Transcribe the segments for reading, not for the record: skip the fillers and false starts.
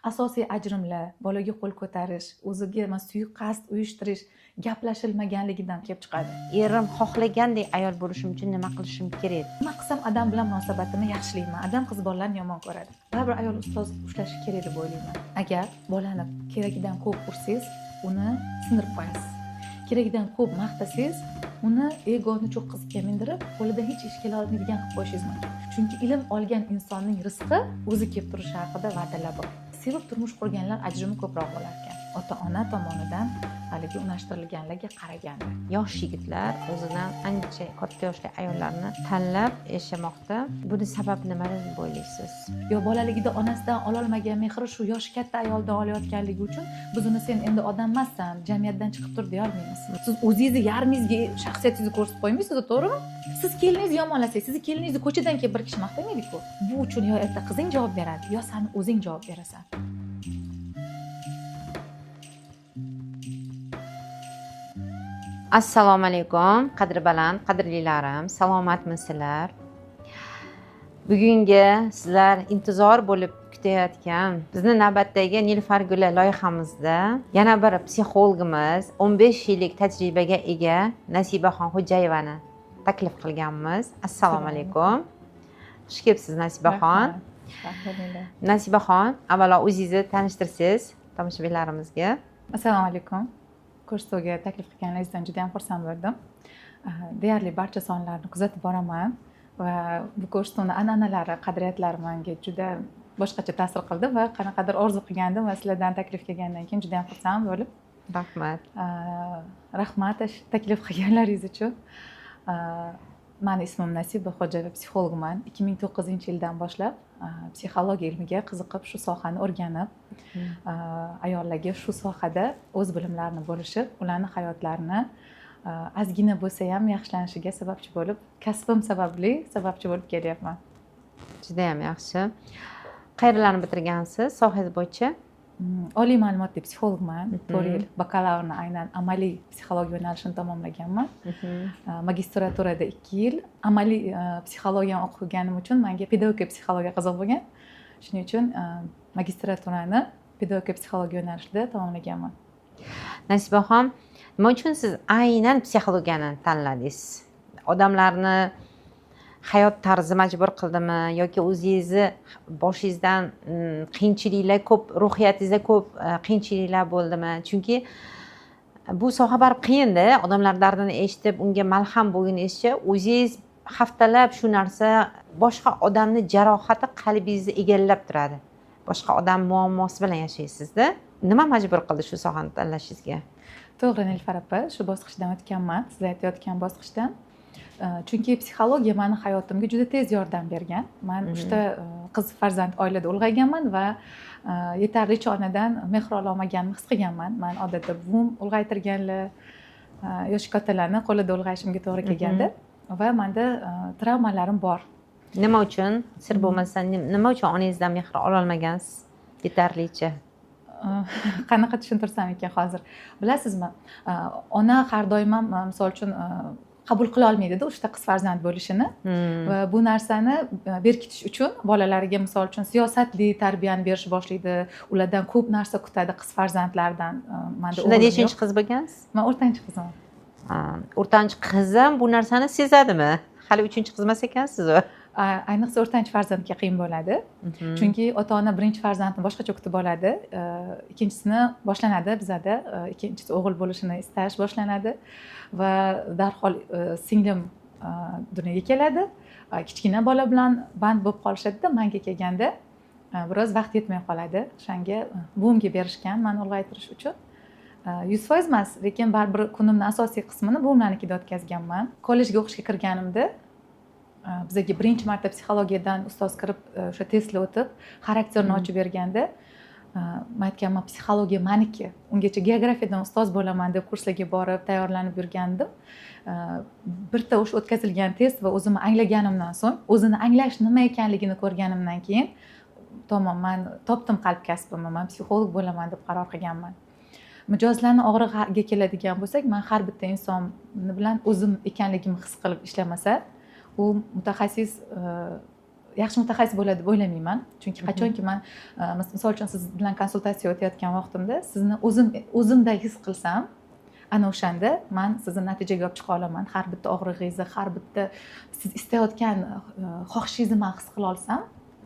Asosiy ajrimlar, bolaga qo'l ko'tarish, o'ziga suiqasd uyushtirish gaplashilmaganligidan kelib chiqadi. Erim xohlagandek ayol bo'lishim uchun nima qilishim kerak? Nima qilsam adam bilan munosabatimni yaxshilayman. Adam qiz bolalarni yomon ko'radi. Baribir ayol ustoz ushlashi kerak deb o'ylayman. Agar bolani keragidan ko'p ursangiz, uni sindirib qo'yasiz. Keragidan ko'p maqtasangiz, uni egoni cho'qqisiga mindirib, qo'lidan hech ish kela olmaydigan qilib qo'yishingiz mumkin. Chunki ilm olgan insonning rizqi o'zi kelib turishi haqida va'dalar bor. Sevib turmush qurganlar ajrimi ko'proq bo'lar ekan. Ota-ona tomonidan haligi unashtirilganlarga qaraganda. Yosh yigitlar o'zidan ancha katta yoshli ayollarni tanlab yashamoqda. Buni sababi nimada deb o'ylaysiz? Yo bolaligida onasidan ololmagan mehri shu yoshi katta ayoldan olayotganligi uchun biz uni sen endi odam emassan, jamiyatdan chiqib tur deya olmaymiz. Siz o'zingizni yarmingizga shaxsiyatingizni ko'rsatib qo'ymaysiz, to'g'rimi? Siz keliningizni yomonlasangiz, sizni keliningizni ko'chadan kelib bir kishi maqtamaydi-ku. Bu uchun yo erta qizing javob beradi, yo san o'zing javob berasan. Assalomu alaykum, qadri baland, qadrlilarim, salomatmisizlar? Bugungi sizlar intizor bo'lib kutayotgan bizni navbatdagi Nilufar Guli loyihamizda yana bir psixologimiz, 15 yillik tajribaga ega Nasibaxon Xo'jayevani taklif qilganmiz. Assalomu alaykum. Xush kelibsiz Nasibaxon. Nasibaxon, avvalo o'zingizni tanishtirsangiz tomoshabinlarimizga. Assalomu alaykum. Ko'rsatuvga taklif qilganingizdan juda ham xursand bo'ldim. Deyarli barcha sonlarni kuzatib boraman va bu ko'rsatuvning an'analari, qadriyatlari menga juda boshqacha ta'sir qildi va qanaqadir orzu qilgandim va sizlardan taklif kelgandan keyin juda ham xursand bo'lib. Rahmat. Rahmat taklif qilganlaringiz uchun. Meni ismim Nasiba Xo'jayeva, psixologman. 2009-yildan boshlab psixologiya ilmiga qiziqib, shu sohani o'rganib, ayollarga shu sohada o'z bilimlarini bo'lishib, ularning hayotlarini ozgina bo'lsa ham yaxshilanishiga sababchi bo'lib, kasbim sababli sababchi bo'lib kelyapman. Juda ham yaxshi. Qayerlarni bitirgansiz sohangiz bo'yicha? Oliy ma'lumotli psixologman. 4 yil bakalavrni aynan amaliy psixologiya yo'nalishini tamomlaganman. Magistraturada 2 yil amaliy psixologiyani o'qiganim uchun menga pedagogika psixologiya qiziq bo'lgan. Shuning uchun magistraturani pedagogika psixologiya yo'nalishida tamomlaganman. Nasibaxon, nima uchun siz aynan psixologiyani tanladingiz? Odamlarni hayot tarzi majbur qildimi yoki o'zingizni boshingizdan qiyinchiliklar ko'p, ruhiyatingizda ko'p qiyinchiliklar bo'ldimi? Chunki bu soha baribir qiyinda, odamlar dardini eshitib, unga malham bo'lguningizcha o'zingiz haftalab shu narsa boshqa odamni jarohati qalbingizni egallab turadi. Boshqa odam muammosi bilan yashaysizda. Nima majbur qildi shu sohani tanlashingizga? To'g'ri, Nilufar opa, shu bosqichdan o'tganman, siz aytayotgan bosqichdan. Chunki psixologiya meni hayotimga juda tez yordam bergan. Men 3 ta qiz farzand oilada ulg'ayganman va yetarlicha onadan mehr ololmaganimni his qilganman. Men odatda buvim ulg'aytirganlar, yoshi kattalarni qo'lida ulg'ayishimga to'g'ri kelgandi va menda travmalarim bor. Nima uchun? Sir bo'lmasa, nima uchun onangizdan mehr ololmagansiz yetarlicha? Qanaqa tushuntirsam ekan hozir? Bilasizmi, ona har doim ham misol uchun qabul qila olmaydi-da 3 ta qiz farzand bo'lishini va bu narsani berkitish uchun bolalariga misol uchun siyosatli tarbiyani berish boshlaydi. Ulardan ko'p narsa kutadi qiz farzandlardan. Menda shunda nechinchi qiz bo'lgansiz? Men o'rtanchi qizman. O'rtanchi qiz ham bu narsani sezadimi? Hali 3-chi qiz emas ekansiz u. Ayniqsa o'rtanchi farzandga qiyin bo'ladi. Chunki ota-ona birinchi farzandni boshqacha kutib oladi, ikkinchisini boshlanadi bizada, ikkinchisi o'g'il bo'lishini istash boshlanadi va darhol singlim dunyoga keladi. Kichkina bola bilan band bo'lib qolishadi-da, menga kelganda biroz vaqt yetmay qoladi. O'shanga buvimga berishgan meni ulg'aytirish uchun. 100% emas, lekin baribir kunimni asosiy qismini buvimlarnikida o'tkazganman. Kollejga o'qishga kirganimda bizaga birinchi marta psixologiyadan ustoz kirib, o'sha testlar o'tib, xarakterini ochib berganda, men aytganman, psixologiya meniki. Ungacha geografiyadan ustoz bo'laman deb kurslarga borib, tayyorlanib yurgandim. Birta o'sha o'tkazilgan test va o'zimni anglaganimdan so'ng, o'zini anglash nima ekanligini ko'rganimdan keyin, tamom, men topdim qalb kasbimni, men psixolog bo'laman deb qaror qilganman. Mijozlarni og'rig'iga keladigan bo'lsak, men har bitta inson bilan o'zim ekanligimni his qilib ishlamasa, u mutaxassis Yaxshi mutaxassis bo'ladi deb o'ylamayman. Chunki qachonki man misol uchun siz bilan konsultatsiya o'tayotgan vaqtimda sizni o'zimda his qilsam, ana o'shanda man sizni natijaga olib chiqa olaman. Har bitta og'rig'ingizni, har bitta siz istayotgan xohishingizni man his qila olsam,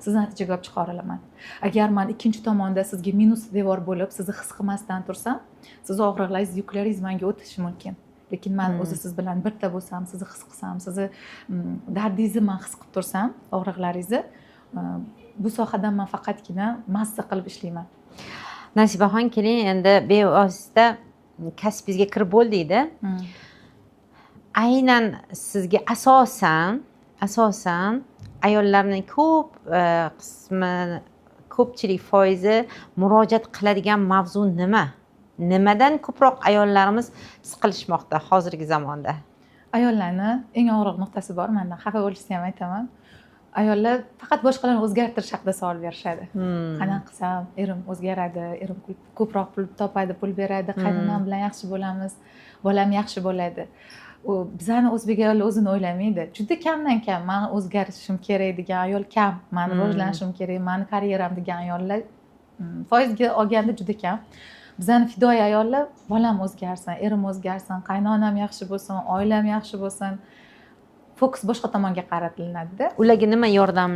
sizni natijaga olib chiqa olaman. Agar man ikkinchi tomonda sizga minus devor bo'lib, sizni his qilmasdan tursam, sizni og'riqlaringiz, yuklaringiz menga o'tishi mumkin. Lekin man o'zi siz bilan birta bo'lsam, sizni his qilsam, sizni dardingizni man his qilib tursam, og'riqlaringizni, bu sohadan man faqatgina mazza qilib ishlayman. Nasibaxon, keling endi bevosita kasbingizga kirib bo'ldikda. Aynan sizga asosan ayollarning ko'p qismi, ko'pchilik foizi murojaat qiladigan mavzu nima? Nimadan ko'proq ayollarimiz siqilishmoqda hozirgi zamonda? Ayollarni eng og'riq nuqtasi bor, mendan xafa bo'lishsa ham aytaman. Ayollar faqat boshqalarni o'zgartirish haqida savol berishadi. Qanaqa qilsam erim o'zgaradi, erim ko'proq pul topadi, pul beradi, qaynonam bilan yaxshi bo'lamiz, bolam yaxshi bo'ladi. U bizani o'zbek ayollar o'zini o'ylamaydi. Juda kamdan kam men o'zgarishim kerak degan ayol kam, men rivojlanishim kerak, meni karyeram degan ayollar foizga olganda juda kam. Bizani fidoyi ayollar bolam o'zgarsin, erim o'zgarsin, qaynonam yaxshi bo'lsin, oilam yaxshi bo'lsin. Fokus boshqa tomonga qaratilinadi-da. Ularga nima yordam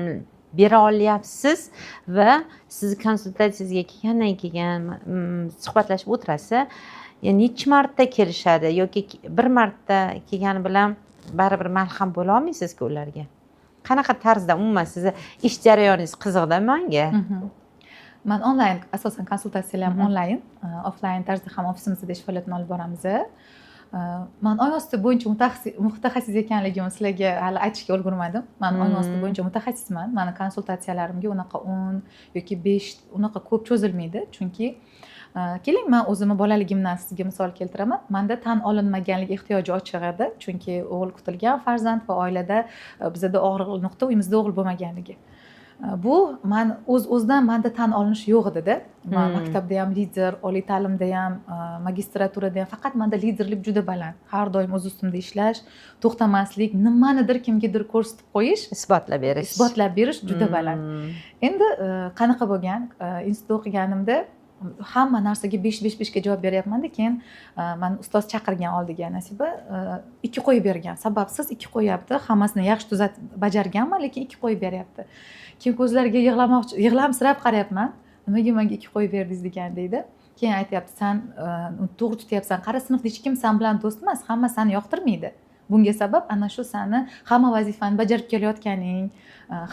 bera olyapsiz va sizni konsultatsiyangizga kelgandan keyin suhbatlashib o'tirasiz, necha marta kelishadi yoki bir marta kelgani bilan baribir malham bo'la olmaysizku ularga? Qanaqa tarzda umuman sizni ish jarayoningiz qiziqda menga? Man onlayn asosan konsultatsiyalarim onlayn, offlayn tarzda ham ofisimizda ish faoliyatini olib boramiz. Man ong osti bo'yicha mutaxassis ekanligimni sizlarga hali aytishga ulgurmadim. Man ong osti bo'yicha mutaxassisman. Mani konsultatsiyalarimga unaqa 10 yoki 5 unaqa ko'p cho'zilmaydi. Chunki keling, men o'zimni bolaligimdan sizga misol keltiraman. Menda tan olinmaganlik ehtiyoji ochiq edi. Chunki o'g'il kutilgan farzand va oilada bizada og'riq nuqta uyimizda o'g'il bo'lmaganligi. Bu man o'z-o'zidan menda tan olinish yo'q edi-da. Man maktabda ham lider, oliy ta'limda ham, magistraturada ham faqat menda liderlik juda baland. Har doim o'z ustimda ishlash, to'xtamaslik, nimanidir kimgadir ko'rsatib qo'yish, isbotlab berish. Isbotlab berish juda baland. Endi qanaqa bo'lgan? Institutda o'qiganimda hamma narsaga 5-5-5 ga javob beryapman-da, keyin meni ustoz chaqirgan oldiga, Nasiba 2 qo'yib bergan. Sababsiz 2 qo'yapti, hammasini yaxshi tuzatib bajarganman, lekin 2 qo'yib beryapti. Keyin ko'zlariga yig'lamsirab qarayapman. Nimaga menga 2 qo'yib berdingiz degan deydi. Keyin aytyapti, sen to'g'ri tutyapsan. Qara, sinfda hech kim sen bilan do'st emas, hamma seni yoqtirmaydi. Bunga sabab ana shu seni hamma vazifani bajarib kelayotganing,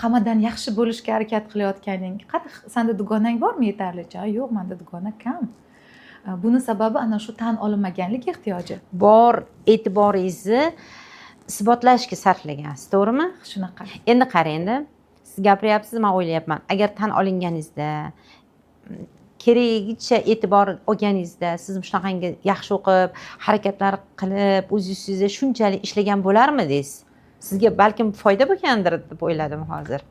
hammadan yaxshi bo'lishga harakat qilayotganing. Qara, senda dugonang bormi yetarlicha? Yo'q, menda dugona kam. Buni sababi ana shu tan olinmaganlik ehtiyoji. Bor e'tiboringizni isbotlashga sarflagansiz, to'g'rimi? Shunaqa. Endi qarang-da, siz gapiryapsiz, men o'ylayapman. Agar tan olinganingizda, keragicha e'tibor olganingizda, siz shunaqangi yaxshi o'qib, harakatlar qilib, o'z ustingizda shunchalik ishlagan bo'larmidingiz? Sizga balkim foyda bo'lgandir deb o'yladim hozir.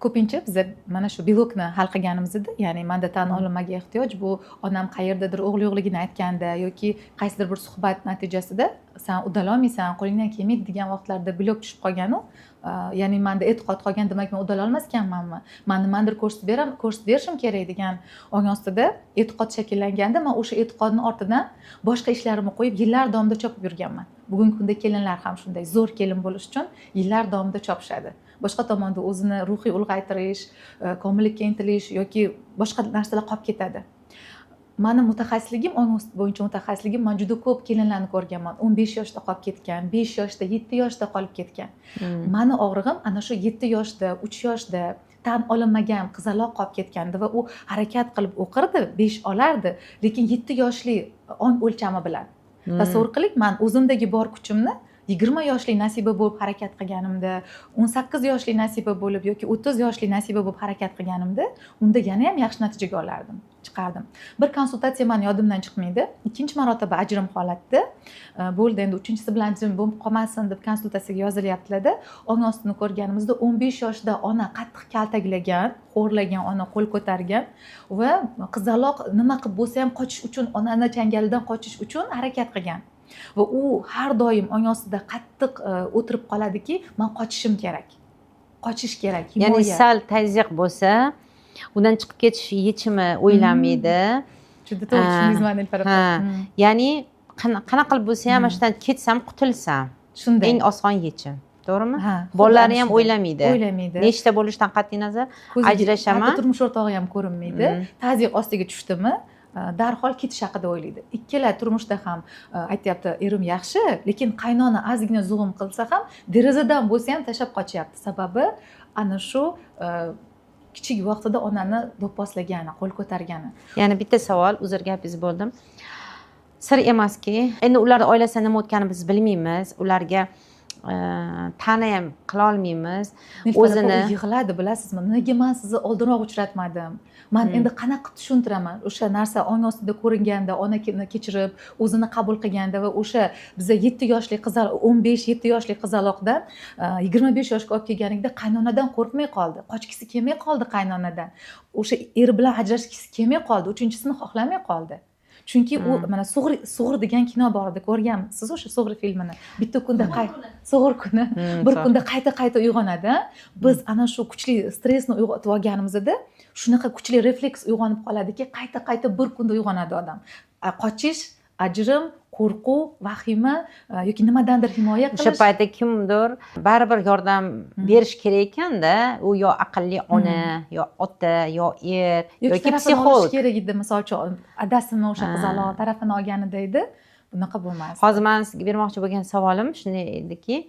Ko'pincha biz mana shu blokni hal qilganimizda, ya'ni menda tan olinmaga ehtiyoj, bu onam qayerdadir o'g'il yo'qligini aytganda yoki qaysidir bir suhbat natijasida sen udalolmaysan, qo'lingdan kelmaydi degan vaqtlarda blok tushib qolgan-u, ya'ni menda e'tiqod qolgan, demak men udalolmas ekanmanmi, men nimadir ko'rsatib berishim kerak degan ong ostida e'tiqod shakllanganda, men o'sha e'tiqodni ortidan boshqa ishlarimni qo'yib yillar davomida chopib yurganman. Bugungi kunda kelinlar ham shunday zo'r kelin bo'lish uchun yillar davomida chopishadi. Boshqa tomonda o'zini ruhiy ulg'aytirish, komillikka intilish yoki boshqa narsalar qolib ketadi. Mani mutaxassisligim, ong bo'yicha mutaxassisligim, men juda ko'p kelinlarni ko'rganman. 15 yoshda qolib ketgan, 5 yoshda, 7 yoshda qolib ketgan. Mani og'rig'im ana shu 7 yoshda, 3 yoshda tan olinmagan qizaloq qolib ketgandi va u harakat qilib o'qirdi, 5 olardi, lekin 7 yoshli ong o'lchami bilan. Tasavvur qiling, men o'zimdagi bor kuchimni 20 yoshli Nasiba bo'lib harakat qilganimda, 18 yoshli Nasiba bo'lib yoki 30 yoshli Nasiba bo'lib harakat qilganimda, unda yana ham yaxshi natijaga olardim, chiqardim. Bir konsultatsiya meni yodimdan chiqmaydi. Ikkinchi marotaba ajrim holatda bo'ldi, endi uchinchisi bilan ajrim bo'lib qolmasin deb konsultatsiyaga yozilyaptilar-da. Ong ostini ko'rganimizda 15 yoshda ona qattiq kaltaklagan, xo'rlagan, ona qo'l ko'targan va qizaloq nima qilib bo'lsa ham qochish uchun, onani changalidan qochish uchun harakat qilgan. Va u har doim ong ostida qattiq o'tirib qoladiki, men qochishim kerak. Qochish kerak, himoya. Ya'ni sal tazyiq bo'lsa, undan chiqib ketish yechimi o'ylanmaydi. Juda to'g'ri tushundingiz mani, Nilufar opa. Ya'ni qanaqa qilib bo'lsa ham mana shundan ketsam, qutulsam. Shunday. Eng oson yechim. To'g'rimi? Bolalari ham o'ylamaydi. O'ylamaydi. Nechta bo'lishidan qat'iy nazar ajrashaman. Hatto turmush o'rtog'i ham ko'rinmaydi. Tazyiq ostiga tushdimi, darhol ketish haqida o'ylaydi. Ikkala turmushda ham aytyapti, erim yaxshi, lekin qaynona ozgina zulm qilsa ham derazadan bo'lsa ham tashlab qochyapti. Sababi ana shu kichik vaqtida onani do'pposlagani, qo'l ko'targani. Ya'ni bitta savol, uzr gapingizni bo'ldim. Sir emaski, endi ularning oilasida nima o'tganini biz bilmaymiz. Ularga ta'na ham qila olmaymiz. O'zini yig'ladi, bilasizmi? Nega men sizni oldinroq uchratmadim? Men endi qanaqa qilib tushuntiraman? O'sha narsa ong ostida ko'ringanda, ona kechirib, o'zini qabul qilganda va o'sha biza 7 yoshli qizaloq, 15-7 yoshli qizaloqdan 25 yoshga olib kelganingda qaynonadan qo'rqmay qoldi, qochgisi kelmay qoldi qaynonadan. O'sha eri bilan ajrashgisi kelmay qoldi, uchinchisini xohlamay qoldi. Chunki u mana Sug'ur degan kino bor edi, ko'rganmisiz o'sha Sug'ur filmini? Bitta kunda Sug'ur kuni bir kunda qayta-qayta uyg'onadi. Biz ana shu kuchli stressni uyg'otib olganimizda shunaqa kuchli refleks uyg'onib qoladiki, qayta-qayta bir kunda uyg'onadi odam. Qochish, ajrim, qo'rquv, vahima yoki nimadandir himoya qilish. O'sha paytda kimdir baribir yordam berish kerak ekanda, u yo aqlli ona, yo ota, yo er, yoki psixolog kerak edi. Misol uchun, adasini o'sha qizaloq tarafini olganida edi, bunaqa bo'lmasdi. Hozir men sizga bermoqchi bo'lgan savolim shunday ediki,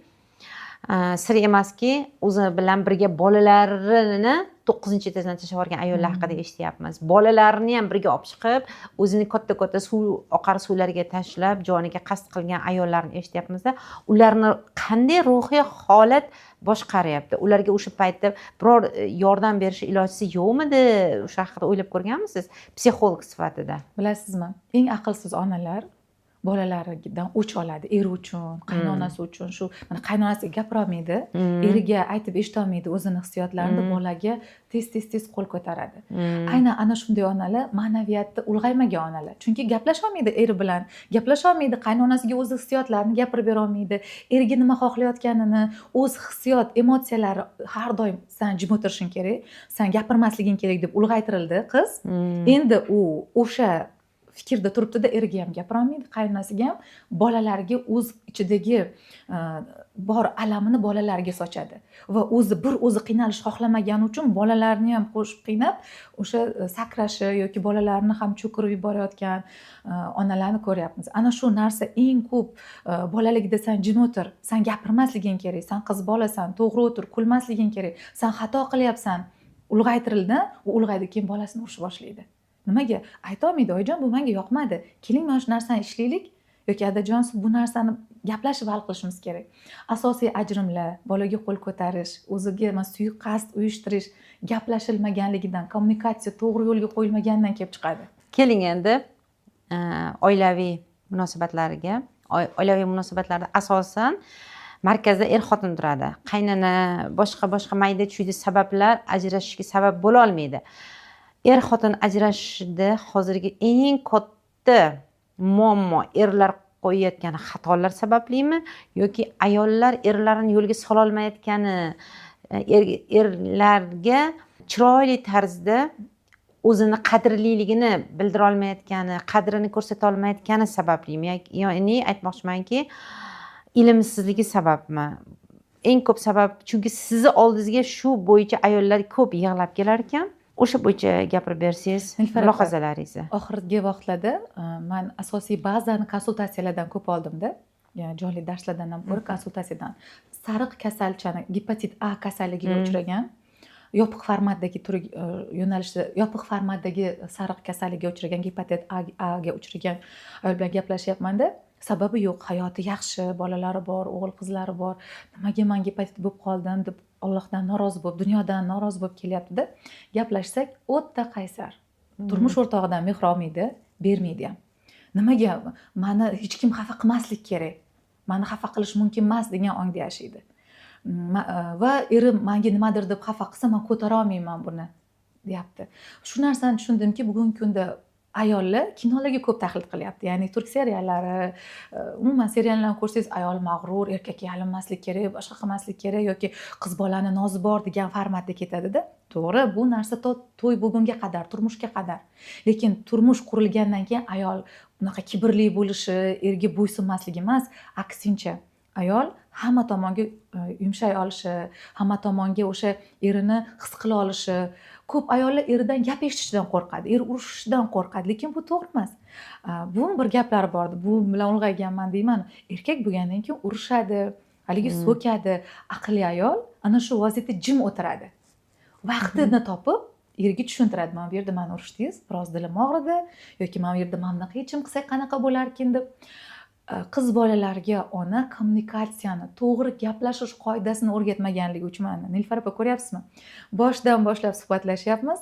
sir emaski, o'zi bilan birga bolalarini 9-etajdan tashlab yuborgan ayollar haqida eshityapmiz. Bolalarini ham birga olib chiqib, o'zini katta-katta suv oqar suvlarga tashlab, joniga qasd qilgan ayollarni eshityapmizda. Ularni qanday ruhiy holat boshqaryapti? Ularga o'sha paytda biror yordam berish ilojisi yo'qmidi? O'sha haqida o'ylab ko'rganmisiz psixolog sifatida? Bilasizmi, eng aqlsiz onalar bolalaridan o'ch oladi, eri uchun, qaynonasi uchun. Shu mana qaynonasiga gapira olmaydi, eriga aytib eshita olmaydi o'zini hissiyotlarini, bolaga tez-tez qo'l ko'taradi. Aynan ana shunday onalar ma'naviyatda ulg'aymagan onalar. Chunki gaplasha olmaydi eri bilan, gaplasha olmaydi, qaynonasiga o'z hissiyotlarini gapirib bera olmaydi, eriga nima xohlayotganini, o'z hissiyot, emotsiyalari har doim san jim o'tirishing kerak, san gapirmasliging kerak deb ulg'aytirildi qiz. Endi u o'sha fikrda turibdi-da, eriga ham gapira olmaydi, qaynonasiga ham, bolalariga o'z ichidagi bor alamini bolalariga sochadi va o'zi bir o'zi qiynalish xohlamagani uchun bolalarni ham qo'shib qiynab, o'sha sakrashi yoki bolalarni ham cho'kirib yuborayotgan onalarni ko'ryapmiz. Ana shu narsa eng ko'p bolaligida san jim o'tir, san gapirmasliging kerak, san qiz bolasan, to'g'ri o'tir, kulmasliging kerak, san xato qilyapsan, ulg'aytirildi, u ulg'aydi, keyin bolasini urishib boshlaydi. Nimaga? Aytolmaydi, oyijon bu menga yoqmadi. Keling mana shu narsani ishlaylik yoki adajon bu narsani gaplashib hal qilishimiz kerak. Asosiy ajrimlar, bolaga qo'l ko'tarish, o'ziga suiqasd uyushtirish gaplashilmaganligidan, kommunikatsiya to'g'ri yo'lga qo'yilmaganidan kelib chiqadi. Keling endi oilaviy munosabatlarga. Oilaviy munosabatlarda asosan markazda er-xotin turadi. Qaynona, boshqa mayda-chuyda sabablar ajrashishga sabab bo'la olmaydi. Er-xotin ajrashishda hozirgi eng katta muammo erlar qo'yayotgan xatolar sabablimi yoki ayollar erlarini yo'lga sololmayotgani, erlarga chiroyli tarzda o'zini qadrliligini bildira olmayotgani, qadrini ko'rsata olmayotgani sabablimi? Ya'ni aytmoqchimanki, ilmsizligi sababmi? Eng ko'p sabab, chunki sizni oldingizga shu bo'yicha ayollar ko'p yig'lab kelar ekan. O'sha bo'yicha gapirib bersangiz, mulohazalaringizni. Oxirgi vaqtlarda men asosiy bazani konsultatsiyalardan ko'p oldimda. Ya'ni jonli darslardan ham ko'ra konsultatsiyadan. Sariq kasalchani, gepatit A kasalligiga uchragan, yopiq formatdagi turi yo'nalishda yopiq formatdagi sariq kasalligiga uchragan, gepatit A ga uchragan ayol bilan gaplashyapman-da. Sababi yo'q, hayoti yaxshi, bolalari bor, o'g'il qizlari bor. Nimaga men gepatit bo'lib qoldim deb Allohdan norozi bo'lib, dunyodan norozi bo'lib kelyapti-da. Gaplashsak, o'ta qaysar. Turmush o'rtog'idan mehr olmaydi, bermaydi ham. Nimaga meni hech kim xafa qilmaslik kerak? Meni xafa qilish mumkin emas degan ongda yashaydi. Va erim menga nimadir deb xafa qilsa, men ko'tara olmayman buni, deyapti. Shu narsani tushundimki, bugungi kunda Ayollar kinolarga ko'p taqlid qilyapti, ya'ni turk seriallari, umuman seriallarni ko'rsangiz ayol mag'rur, erkakka yalinmaslik kerak, boshqa qilmaslik kerak yoki qiz bolani nozi bor degan formatda ketadida. To'g'ri, bu narsa to'y bo'lgunga qadar, turmushga qadar. Lekin turmush qurilgandan keyin ayol unaqa kibrli bo'lishi, erga bo'ysunmasligi emas, aksincha ayol hamma tomonga yumshay olishi, hamma tomonga o'sha erini his qila olishi. Ko'p ayollar eridan gap eshitishdan qo'rqadi, eri urushishidan qo'rqadi, lekin bu to'g'ri emas. Buvim bir gaplari bor edi, buvim bilan ulg'ayganman deyman. Erkak bo'lgandan keyin urushadi, haligi so'kadi. Aqlli ayol ana shu vaziyatda jim o'tiradi. Vaqtini topib erga tushuntiradi. Mana bu yerda mani urushdingiz, biroz dilim og'ridi yoki mana bu yerda mana bunaqa yechim qilsak qanaqa bo'larkin deb. Qiz bolalarga ona kommunikatsiyani, to'g'ri gaplashish qoidasini o'rgatmaganligi uchun, mana Nilufar opa ko'ryapsizmi? Boshidan boshlab suhbatlashyapmiz.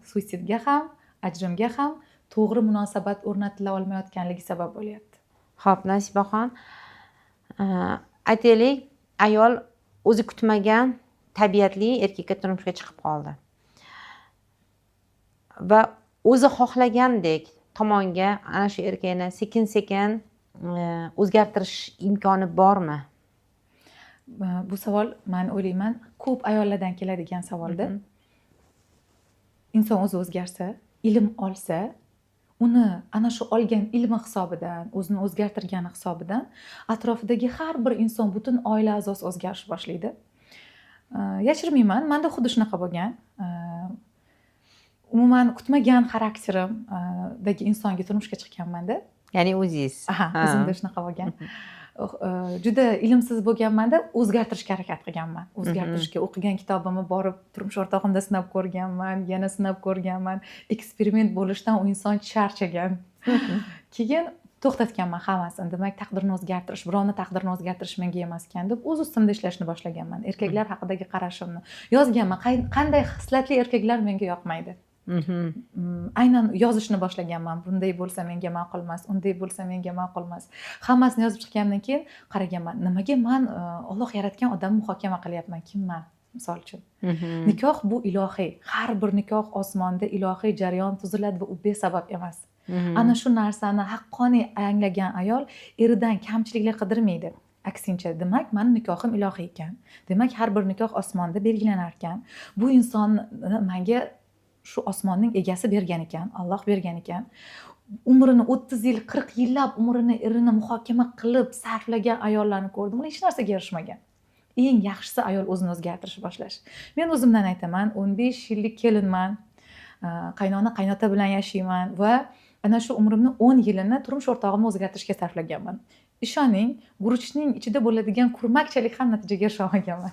Suitsidga ham, ajrimga ham to'g'ri munosabat o'rnatila olmayotganligi sabab bo'lyapti. Xo'p, Nasibaxon, aytaylik, ayol o'zi kutmagan tabiatli erkakka turmushga chiqib qoldi. Va o'zi xohlagandek tomonga ana shu erkakni sekin-sekin o'zgartirish imkoni bormi? Bu savol, men o'ylayman, ko'p ayollardan keladigan savolda. Inson o'zi o'zgarsa, ilm olsa, uni ana shu olgan ilmi hisobidan, o'zini o'zgartirgani hisobidan atrofidagi har bir inson, butun oila a'zosi o'zgarish boshlaydi. Yashirmayman, menda xuddi shunaqa bo'lgan. Umuman kutmagan xarakterimdagi insonga turmushga chiqqanmanda. Ya'ni o'zingiz. Aha, o'zimda shunaqa bo'lgan. Juda ilmsiz bo'lganmanda, o'zgartirishga harakat qilganman. O'zgartirishga o'qigan kitobimni borib turmush o'rtog'imda sinab ko'rganman, yana sinab ko'rganman. Eksperiment bo'lishdan u inson charchagan. Keyin to'xtatganman hammasini. Demak, taqdirni o'zgartirish, birovni taqdirini o'zgartirish menga emas ekan deb o'z ustimda ishlashni boshlaganman. Erkaklar haqidagi qarashimni yozganman. Qanday xislatli erkaklar menga yoqmaydi. Aynan yozishni boshlaganman. Bunday bo'lsa menga ma'qul emas, unday bo'lsa menga ma'qul emas. Hammasini yozib chiqqandan keyin qaraganman, nimaga men Alloh yaratgan odamni muhokama qilyapman, kimman misol uchun. Nikoh bu ilohiy. Har bir nikoh osmonda ilohiy jarayon tuziladi va u besabab emas. Ana shu narsani haqqoniy anglagan ayol eridan kamchiliklar qidirmaydi. Aksincha, demak, meni nikohim ilohiy ekan. Demak, har bir nikoh osmonda belgilanar ekan. Bu insonni menga shu osmonning egasi bergan ekan, Alloh bergan ekan. Umrini 30 yil, 40 yillab umrini erini muhokama qilib sarflagan ayollarni ko'rdim. Ular hech narsaga erishmagan. Eng yaxshisi ayol o'zini o'zgartirish boshlash. Men o'zimdan aytaman, 15 yillik kelinman, qaynona qaynota bilan yashayman va ana shu umrimni 10 yilini turmush o'rtog'imni o'zgartirishga sarflaganman. Ishoning, guruchning ichida bo'ladigan kurmakchalik ham natijaga erisha olmaganman.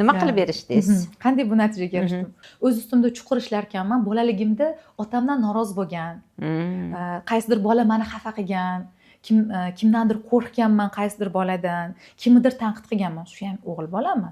Nima qilib erishdingiz? Qanday bu natijaga erishdim? O'z ustimda chuqur ishlarkanman, bolaligimda otamdan norozi bo'lgan, qaysidir bola meni xafa qilgan, kimdandir qo'rqganman, qaysidir boladan, kimnidir tanqid qilganman. Shu ham o'g'il bolami?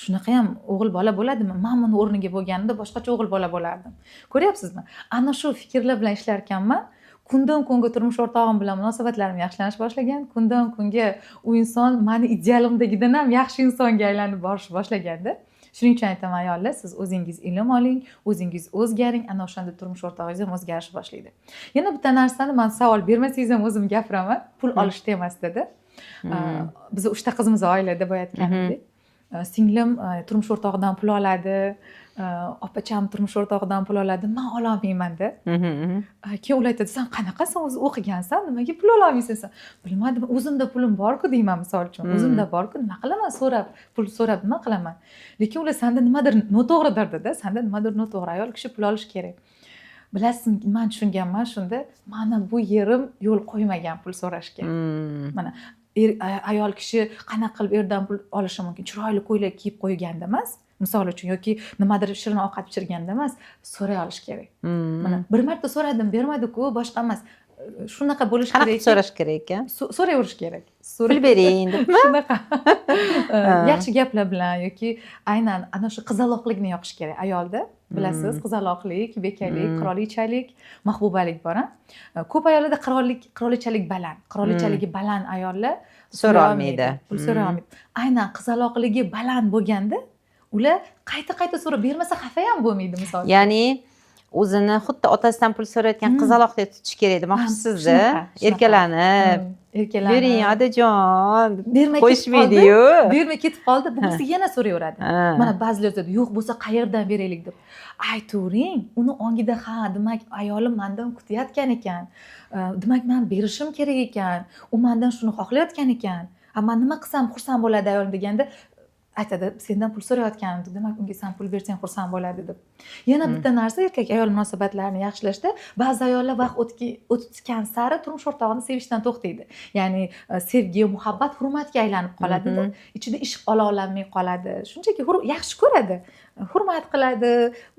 Shunaqa ham o'g'il bola bo'ladimi? Men buni o'rniga bo'lganimda boshqacha o'g'il bola bo'lardim. Ko'ryapsizmi? Ana shu fikrlar bilan ishlarkanman, kundan kunga turmush o'rtog'im bilan munosabatlarim yaxshilanish boshlagan. Kundan kunga u inson meni idealimdagidan ham yaxshi insonga aylanib borish boshlaganda. Shuning uchun aytaman, ayollar, siz o'zingiz ilm oling, o'zingiz o'zgaring, ana o'shanda turmush o'rtog'ingiz ham o'zgarish boshlaydi. Yana bitta narsani men savol bermasangiz ham o'zim gapiraman, pul olish temasida. Biz 3 ta qizimiz oilada boya aytganimdek. Singlim turmush o'rtog'idan pul oladi, opacham turmush o'rtog'idan pul oladi, men ololmayman-da. Keyin ular aytadi, sen qanaqasan, o'zi o'qigansan, nimaga pul ololmaysan sen? Bilmadim, o'zimda pulim bor-ku deyman misol uchun. O'zimda bor-ku, nima qilaman so'rab, pul so'rab nima qilaman? Lekin ular senda nimadir noto'g'ridir dedi, senda nimadir noto'g'ri, ayol kishi pul olish kerak. Bilasizmi, men tushunganman shunda, mana bu yerim yo'l qo'ymagan pul so'rashga. Mana ayol kishi qanaqa qilib erdan pul olishi mumkin? Chiroyli ko'ylak kiyib qo'yganda emas, misol uchun, yoki nimadir shirin ovqat pishirganda emas, so'ray olish kerak. Mana bir marta so'radim, bermadi-ku, boshqa emas. Shunaqa bo'lish Qanaqa kerak. So'rash kerak ekan? So'rayverish kerak. Pul bering debmi? Shunaqa. Yaxshi gaplar bilan yoki aynan ana shu qizaloqlikni yoqish kerak ayolda. Bilasiz, qizaloqlik, bekalik, qirolichalik, mahbubalik bor, a? Ko'p ayollarda qirolichalik baland. Qiralichaligi baland ayollar so'ra olmaydi. Pul so'ra olmaydi. Aynan qizaloqligi baland bo'lganda ular qayta-qayta so'rab bermasa xafa ham bo'lmaydi misol. Ya'ni O'zini xuddi otasidan pul so'rayotgan qizaloqdek tutish kerak demoqchisizda, erkalanib. Erkalanib. Bering odajon, bermay qo'yishmaydi-yu. Bermay ketib qoldi, bunisi yana so'rayveradi. Mana ba'zilar aytadi, yo'q bo'lsa qayerdan beraylik deb. Aytavering, uni ongida ha, demak ayolim mendan kutayotgan ekan. Demak men berishim kerak ekan. U mendan shuni xohlayotgan ekan. Man nima qilsam xursand bo'ladi ayolim deganda aytadi, sendan pul so'rayotganim, demak unga sen pul bersang xursand bo'ladi deb. Yana bitta narsa, erkak ayol munosabatlarini yaxshilashda ba'zi ayollar vaqt o'tgan sari turmush o'rtog'ini sevishdan to'xtaydi. Ya'ni sevgi, muhabbat hurmatga aylanib qoladida, ichida ishq olovlanmay qoladi. Shunchaki yaxshi ko'radi, hurmat qiladi,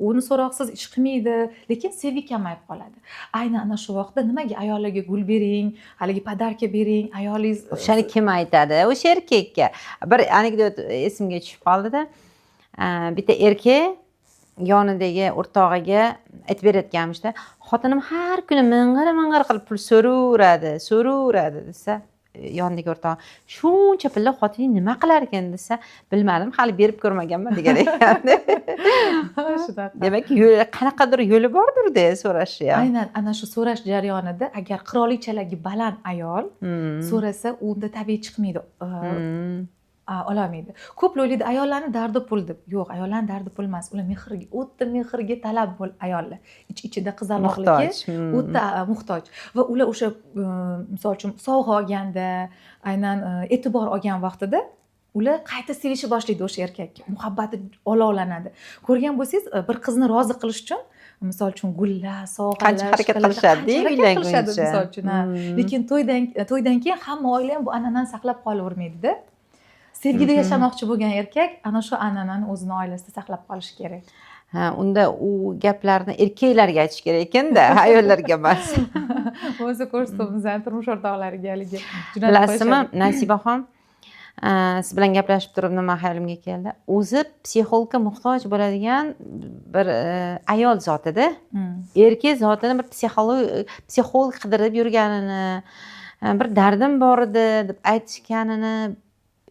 uni so'roqsiz ish qilmaydi, lekin sevgi kamayib qoladi. Aynan ana shu vaqtda nimaga ayollarga gul bering, haligi podarka bering, ayolingiz o'shani kim aytadi? O'sha erkakka. Bir anekdot esimga tushib qoldida. Bitta erkak yonidagi o'rtog'iga aytib berayotganmishda, xotinim har kuni ming'ir-ming'ir qilib pul so'raveradi, so'raveradi desa, yonidagi o'rtog'i shuncha pulni xotining nima qilar ekan desa, bilmadim, hali berib ko'rmaganman degan ekan. Shunaqa. Demak, qanaqadir yo'li bordir-da so'rashi ham. Aynan ana shu so'rash jarayonida agar qirolichalarga baland ayol so'rasa, unda tabiiy chiqmaydi. Ololmaydi. Ko'plar o'ylaydi ayollarning dardi pul deb. Yo'q, ayollarning dardi pul emas. Ular mehrga, o'ta mehrga talab bo'l ayollar. Ich-ichida qizaloqligi o'ta muhtoj. Va ular o'sha misol uchun sovg'a olganda, aynan e'tibor olgan vaqtida ular qayta sevishni boshlaydi o'sha erkakka. Muhabbati olovlanadi. Ko'rgan bo'lsangiz, bir qizni rozi qilish uchun misol uchun gullar, sovg'alar, qancha harakat qilishadi, uylanguncha. Misol uchun, lekin to'ydan keyin hamma oila ham bu an'anani saqlab qolavermaydi-da. Sevgida yashamoqchi bo'lgan erkak ana shu an'anani o'zini oilasida saqlab qolishi kerak. Ha, unda u gaplarni erkaklarga aytish kerak ekanda, ayollarga emas. O'zi ko'rsatuvimizni turmush o'rtoqlariga haligi Bilasizmi, Nasibaxon, siz bilan gaplashib turib nima xayolimga keldi? O'zi psixologga muhtoj bo'ladigan bir ayol zotida. Erkak zotini bir psixolog qidirib yurganini, bir dardim bor edi deb aytishganini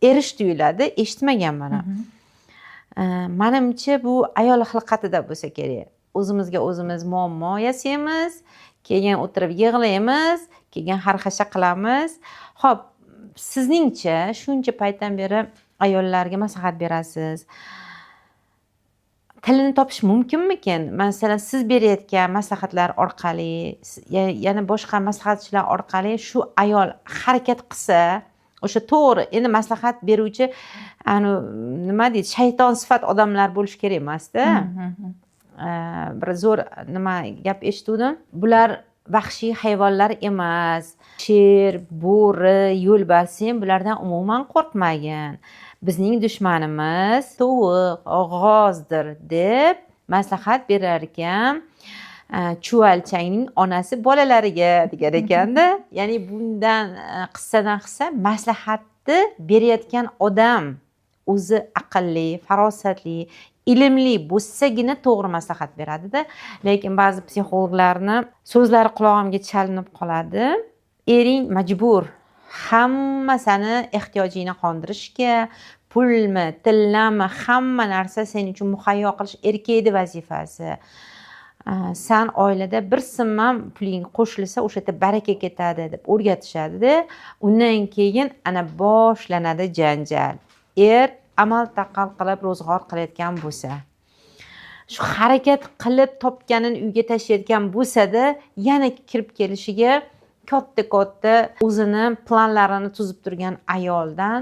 erish tuyuladi, eshitmaganman. Manimcha bu ayol xilqatida bo'lsa kerak. O'zimizga o'zimiz muammo yasaymiz, keyin o'tirib yig'laymiz, keyin xarxasha qilamiz. Xo'p, sizningcha shuncha paytdan beri ayollarga maslahat berasiz. Tilini topish mumkinmikin? Masalan, siz berayotgan maslahatlar orqali, yana boshqa maslahatchilar orqali shu ayol harakat qilsa, o'sha to'g'ri, endi maslahat beruvchi, nima deydi, shayton sifat odamlar bo'lish kerak emas-da. Bir zo'r nima gap eshituvdim. Bular vahshiy hayvonlar emas. Sher, bo'ri, yo'lbars ham bulardan umuman qo'rqmagan. Bizning dushmanimiz tovuq, g'ozdir deb maslahat berar ekan. Chuvalchangning onasi bolalariga degan ekanda. Ya'ni bundan qissadan qissa maslahatni berayotgan odam o'zi aqlli, farosatli, ilmli bo'lsagina to'g'ri maslahat beradida. Lekin ba'zi psixologlarni so'zlari qulog'imga chalinib qoladi. Ering majbur hamma seni ehtiyojingni qondirishga, pulmi, tillami, hamma narsa sen uchun muhayyo qilish erkakning vazifasi. San oilada bir so'm ham puling qo'shilsa o'sha yerda baraka ketadi deb o'rgatishadi-da. Undan keyin ana boshlanadi janjal. Er amal taqal qilib ro'zg'or qilayotgan bo'lsa, shu harakat qilib topganini uyga tashlayotgan bo'lsa-da, yana kirib kelishiga katta-katta o'zini planlarini tuzib turgan ayoldan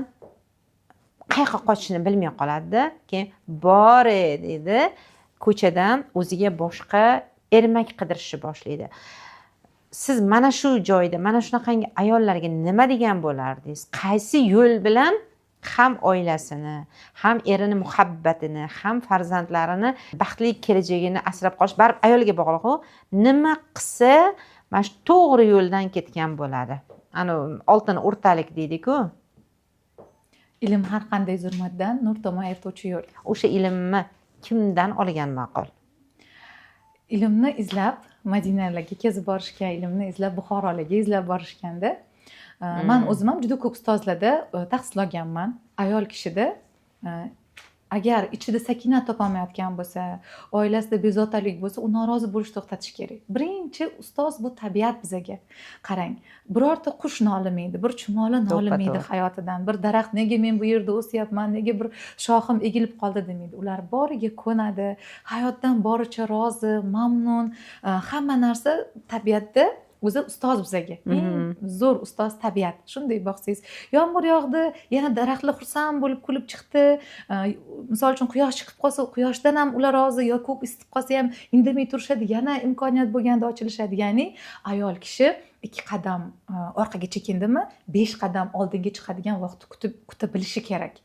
qayerga qochishini bilmay qoladi-da. Keyin bor deydi, ko'chadan o'ziga boshqa ermak qidirishni boshlaydi. Siz mana shu joyda, mana shunaqangi ayollarga nima degan bo'lardingiz? Qaysi yo'l bilan ham oilasini, ham erini muhabbatini, ham farzandlarini baxtli kelajagini asrab qolish baribir ayolga bog'liq-ku. Nima qilsa mana shu to'g'ri yo'ldan ketgan bo'ladi. Ana oltin o'rtalik deydi-ku. Ilm har qanday zulmatdan nur tomon eltuvchi yo'l. O'sha ilmni kimdan olgan ma'qul? Ilmni izlab Madinalarga kezib borishgan, ilmni izlab Buxorolarga izlab borishganda, men o'zim ham juda ko'p ustozlarda tahsil olganman. Ayol kishida Agar ichida sakinat topolmayotgan bo'lsa, oilasida bezovtalik bo'lsa, u norozi bo'lishni to'xtatish kerak. Birinchi ustoz bu tabiat bizaga. Qarang, birorta qush nolimaydi, bir chumoli nolimaydi hayotidan, bir daraxt nega men bu yerda o'syapman, nega bir shoxim egilib qoldi demaydi. Ular boriga ko'nadi, hayotdan boricha rozi, mamnun. Hamma narsa tabiatda o'zi ustoz bizaga. Eng zo'r ustoz tabiat. Shunday boqsangiz, yomg'ir yog'di, yana daraxtlar xursand bo'lib kulib chiqdi. Misol uchun quyosh chiqib qolsa, quyoshdan ham ular rozi, yo ko'p isitib qolsa ham indamay turishadi, yana imkoniyat bo'lganda ochilishadi. Ya'ni ayol kishi 2 qadam orqaga chekindimi, 5 qadam oldinga chiqadigan vaqtni kuta bilishi kerak.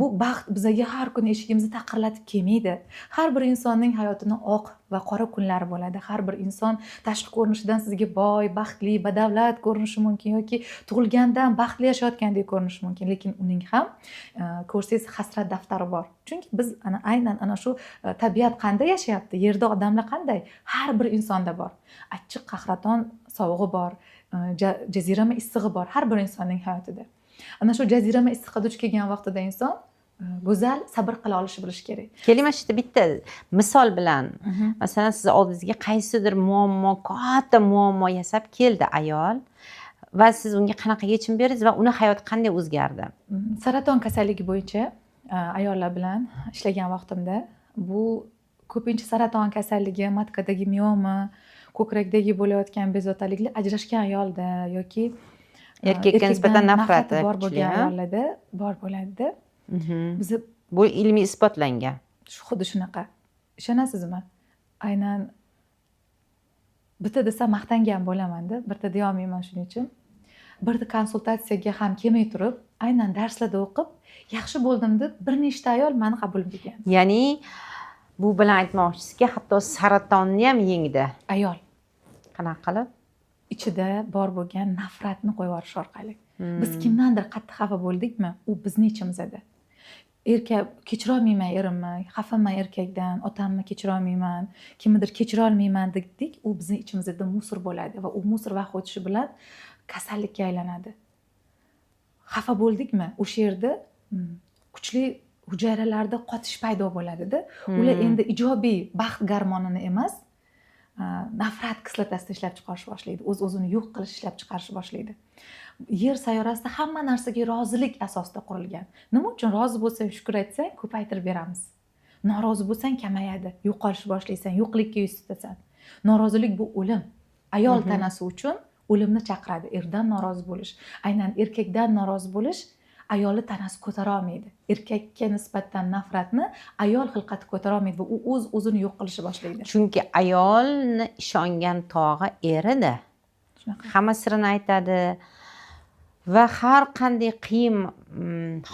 Bu baxt bizaga har kuni eshigimizni taqirlatib kelmaydi. Har bir insonning hayotini oq va qora kunlari bo'ladi. Har bir inson tashqi ko'rinishidan sizga boy, baxtli, badavlat ko'rinishi mumkin yoki tug'ilgandan baxtli yashayotgandek ko'rinishi mumkin, lekin uning ham ko'rsangiz hasrat daftari bor. Chunki biz ana aynan ana shu tabiat qanday yashayapti, yerda odamlar qanday, har bir insonda bor. Achchiq qahraton sovug'i bor, jazirama issig'i bor har bir insonning hayotida. Ana shu jazirama issiqqa duch kelgan vaqtida inson go'zal sabr qila olishi bilishi kerak. Keling, mana shu yerda bitta misol bilan. Masalan, siz oldingizga qaysidir muammo, katta muammo yasab keldi ayol va siz unga qanaqa yechim berdingiz va uni hayoti qanday o'zgardi? Saraton kasalligi bo'yicha ayollar bilan ishlagan vaqtimda bu ko'pincha saraton kasalligi, matkadagi mioma, ko'krakdagi bo'layotgan bezovtaliklar ajrashgan ayolda yoki erkakka nisbatan nafrati bor bo'lgan ayollarda bor bo'ladi. Bizni bu ilmiy isbotlangan. Xuddi shunaqa. Ishonasizmi? Aynan bitta desam maqtangan bo'laman-da, birta deya olmayman shuning uchun. Birta konsultatsiyaga ham kelmay turib, aynan darslarda o'qib, yaxshi bo'ldim deb bir nechta ayol meni qabul qilgan. Ya'ni bu bilan aytmoqchisizki, hatto saratonni ham yengdi ayol. Qanaqa qilib? Ichida bor bo'lgan nafratni qo'yib yuborish orqali. Biz kimdandir qattiq xafa bo'ldikmi, u bizni ichimizda. Erkak kechira olmayman erimni, xafaman erkakdan, otamni kechira olmayman, kimnidir kechira olmayman dedik, u bizni ichimizda musor bo'ladi va u musor vaqt o'tishi bilan kasallikka aylanadi. Xafa bo'ldikmi, o'sha yerda kuchli hujayralarda qotish paydo bo'ladida. Ular endi ijobiy baxt gormonini emas, nafrat kislotasini ishlab chiqarish boshlaydi, o'z-o'zini yo'q qilish ishlab chiqarish boshlaydi. Yer sayyorasida hamma narsaga rozilik asosida qurilgan. Nima uchun rozi bo'lsang, shukr aytsang, ko'paytirib beramiz. Norozi bo'lsang kamayadi, yo'qolish boshlaysan, yo'qlikka yuz tutasan. Norozilik bu o'lim. Ayol tanasi uchun o'limni chaqiradi. Erdan norozi bo'lish, aynan erkakdan norozi bo'lish ayolni tanasi ko'tara olmaydi. Erkakka nisbatan nafratni ayol xilqati ko'tara olmaydi va u o'z-o'zini yo'q qilishni boshlaydi. Chunki ayolni ishongan tog'i erida. Hamma sirini aytadi va har qanday qiyin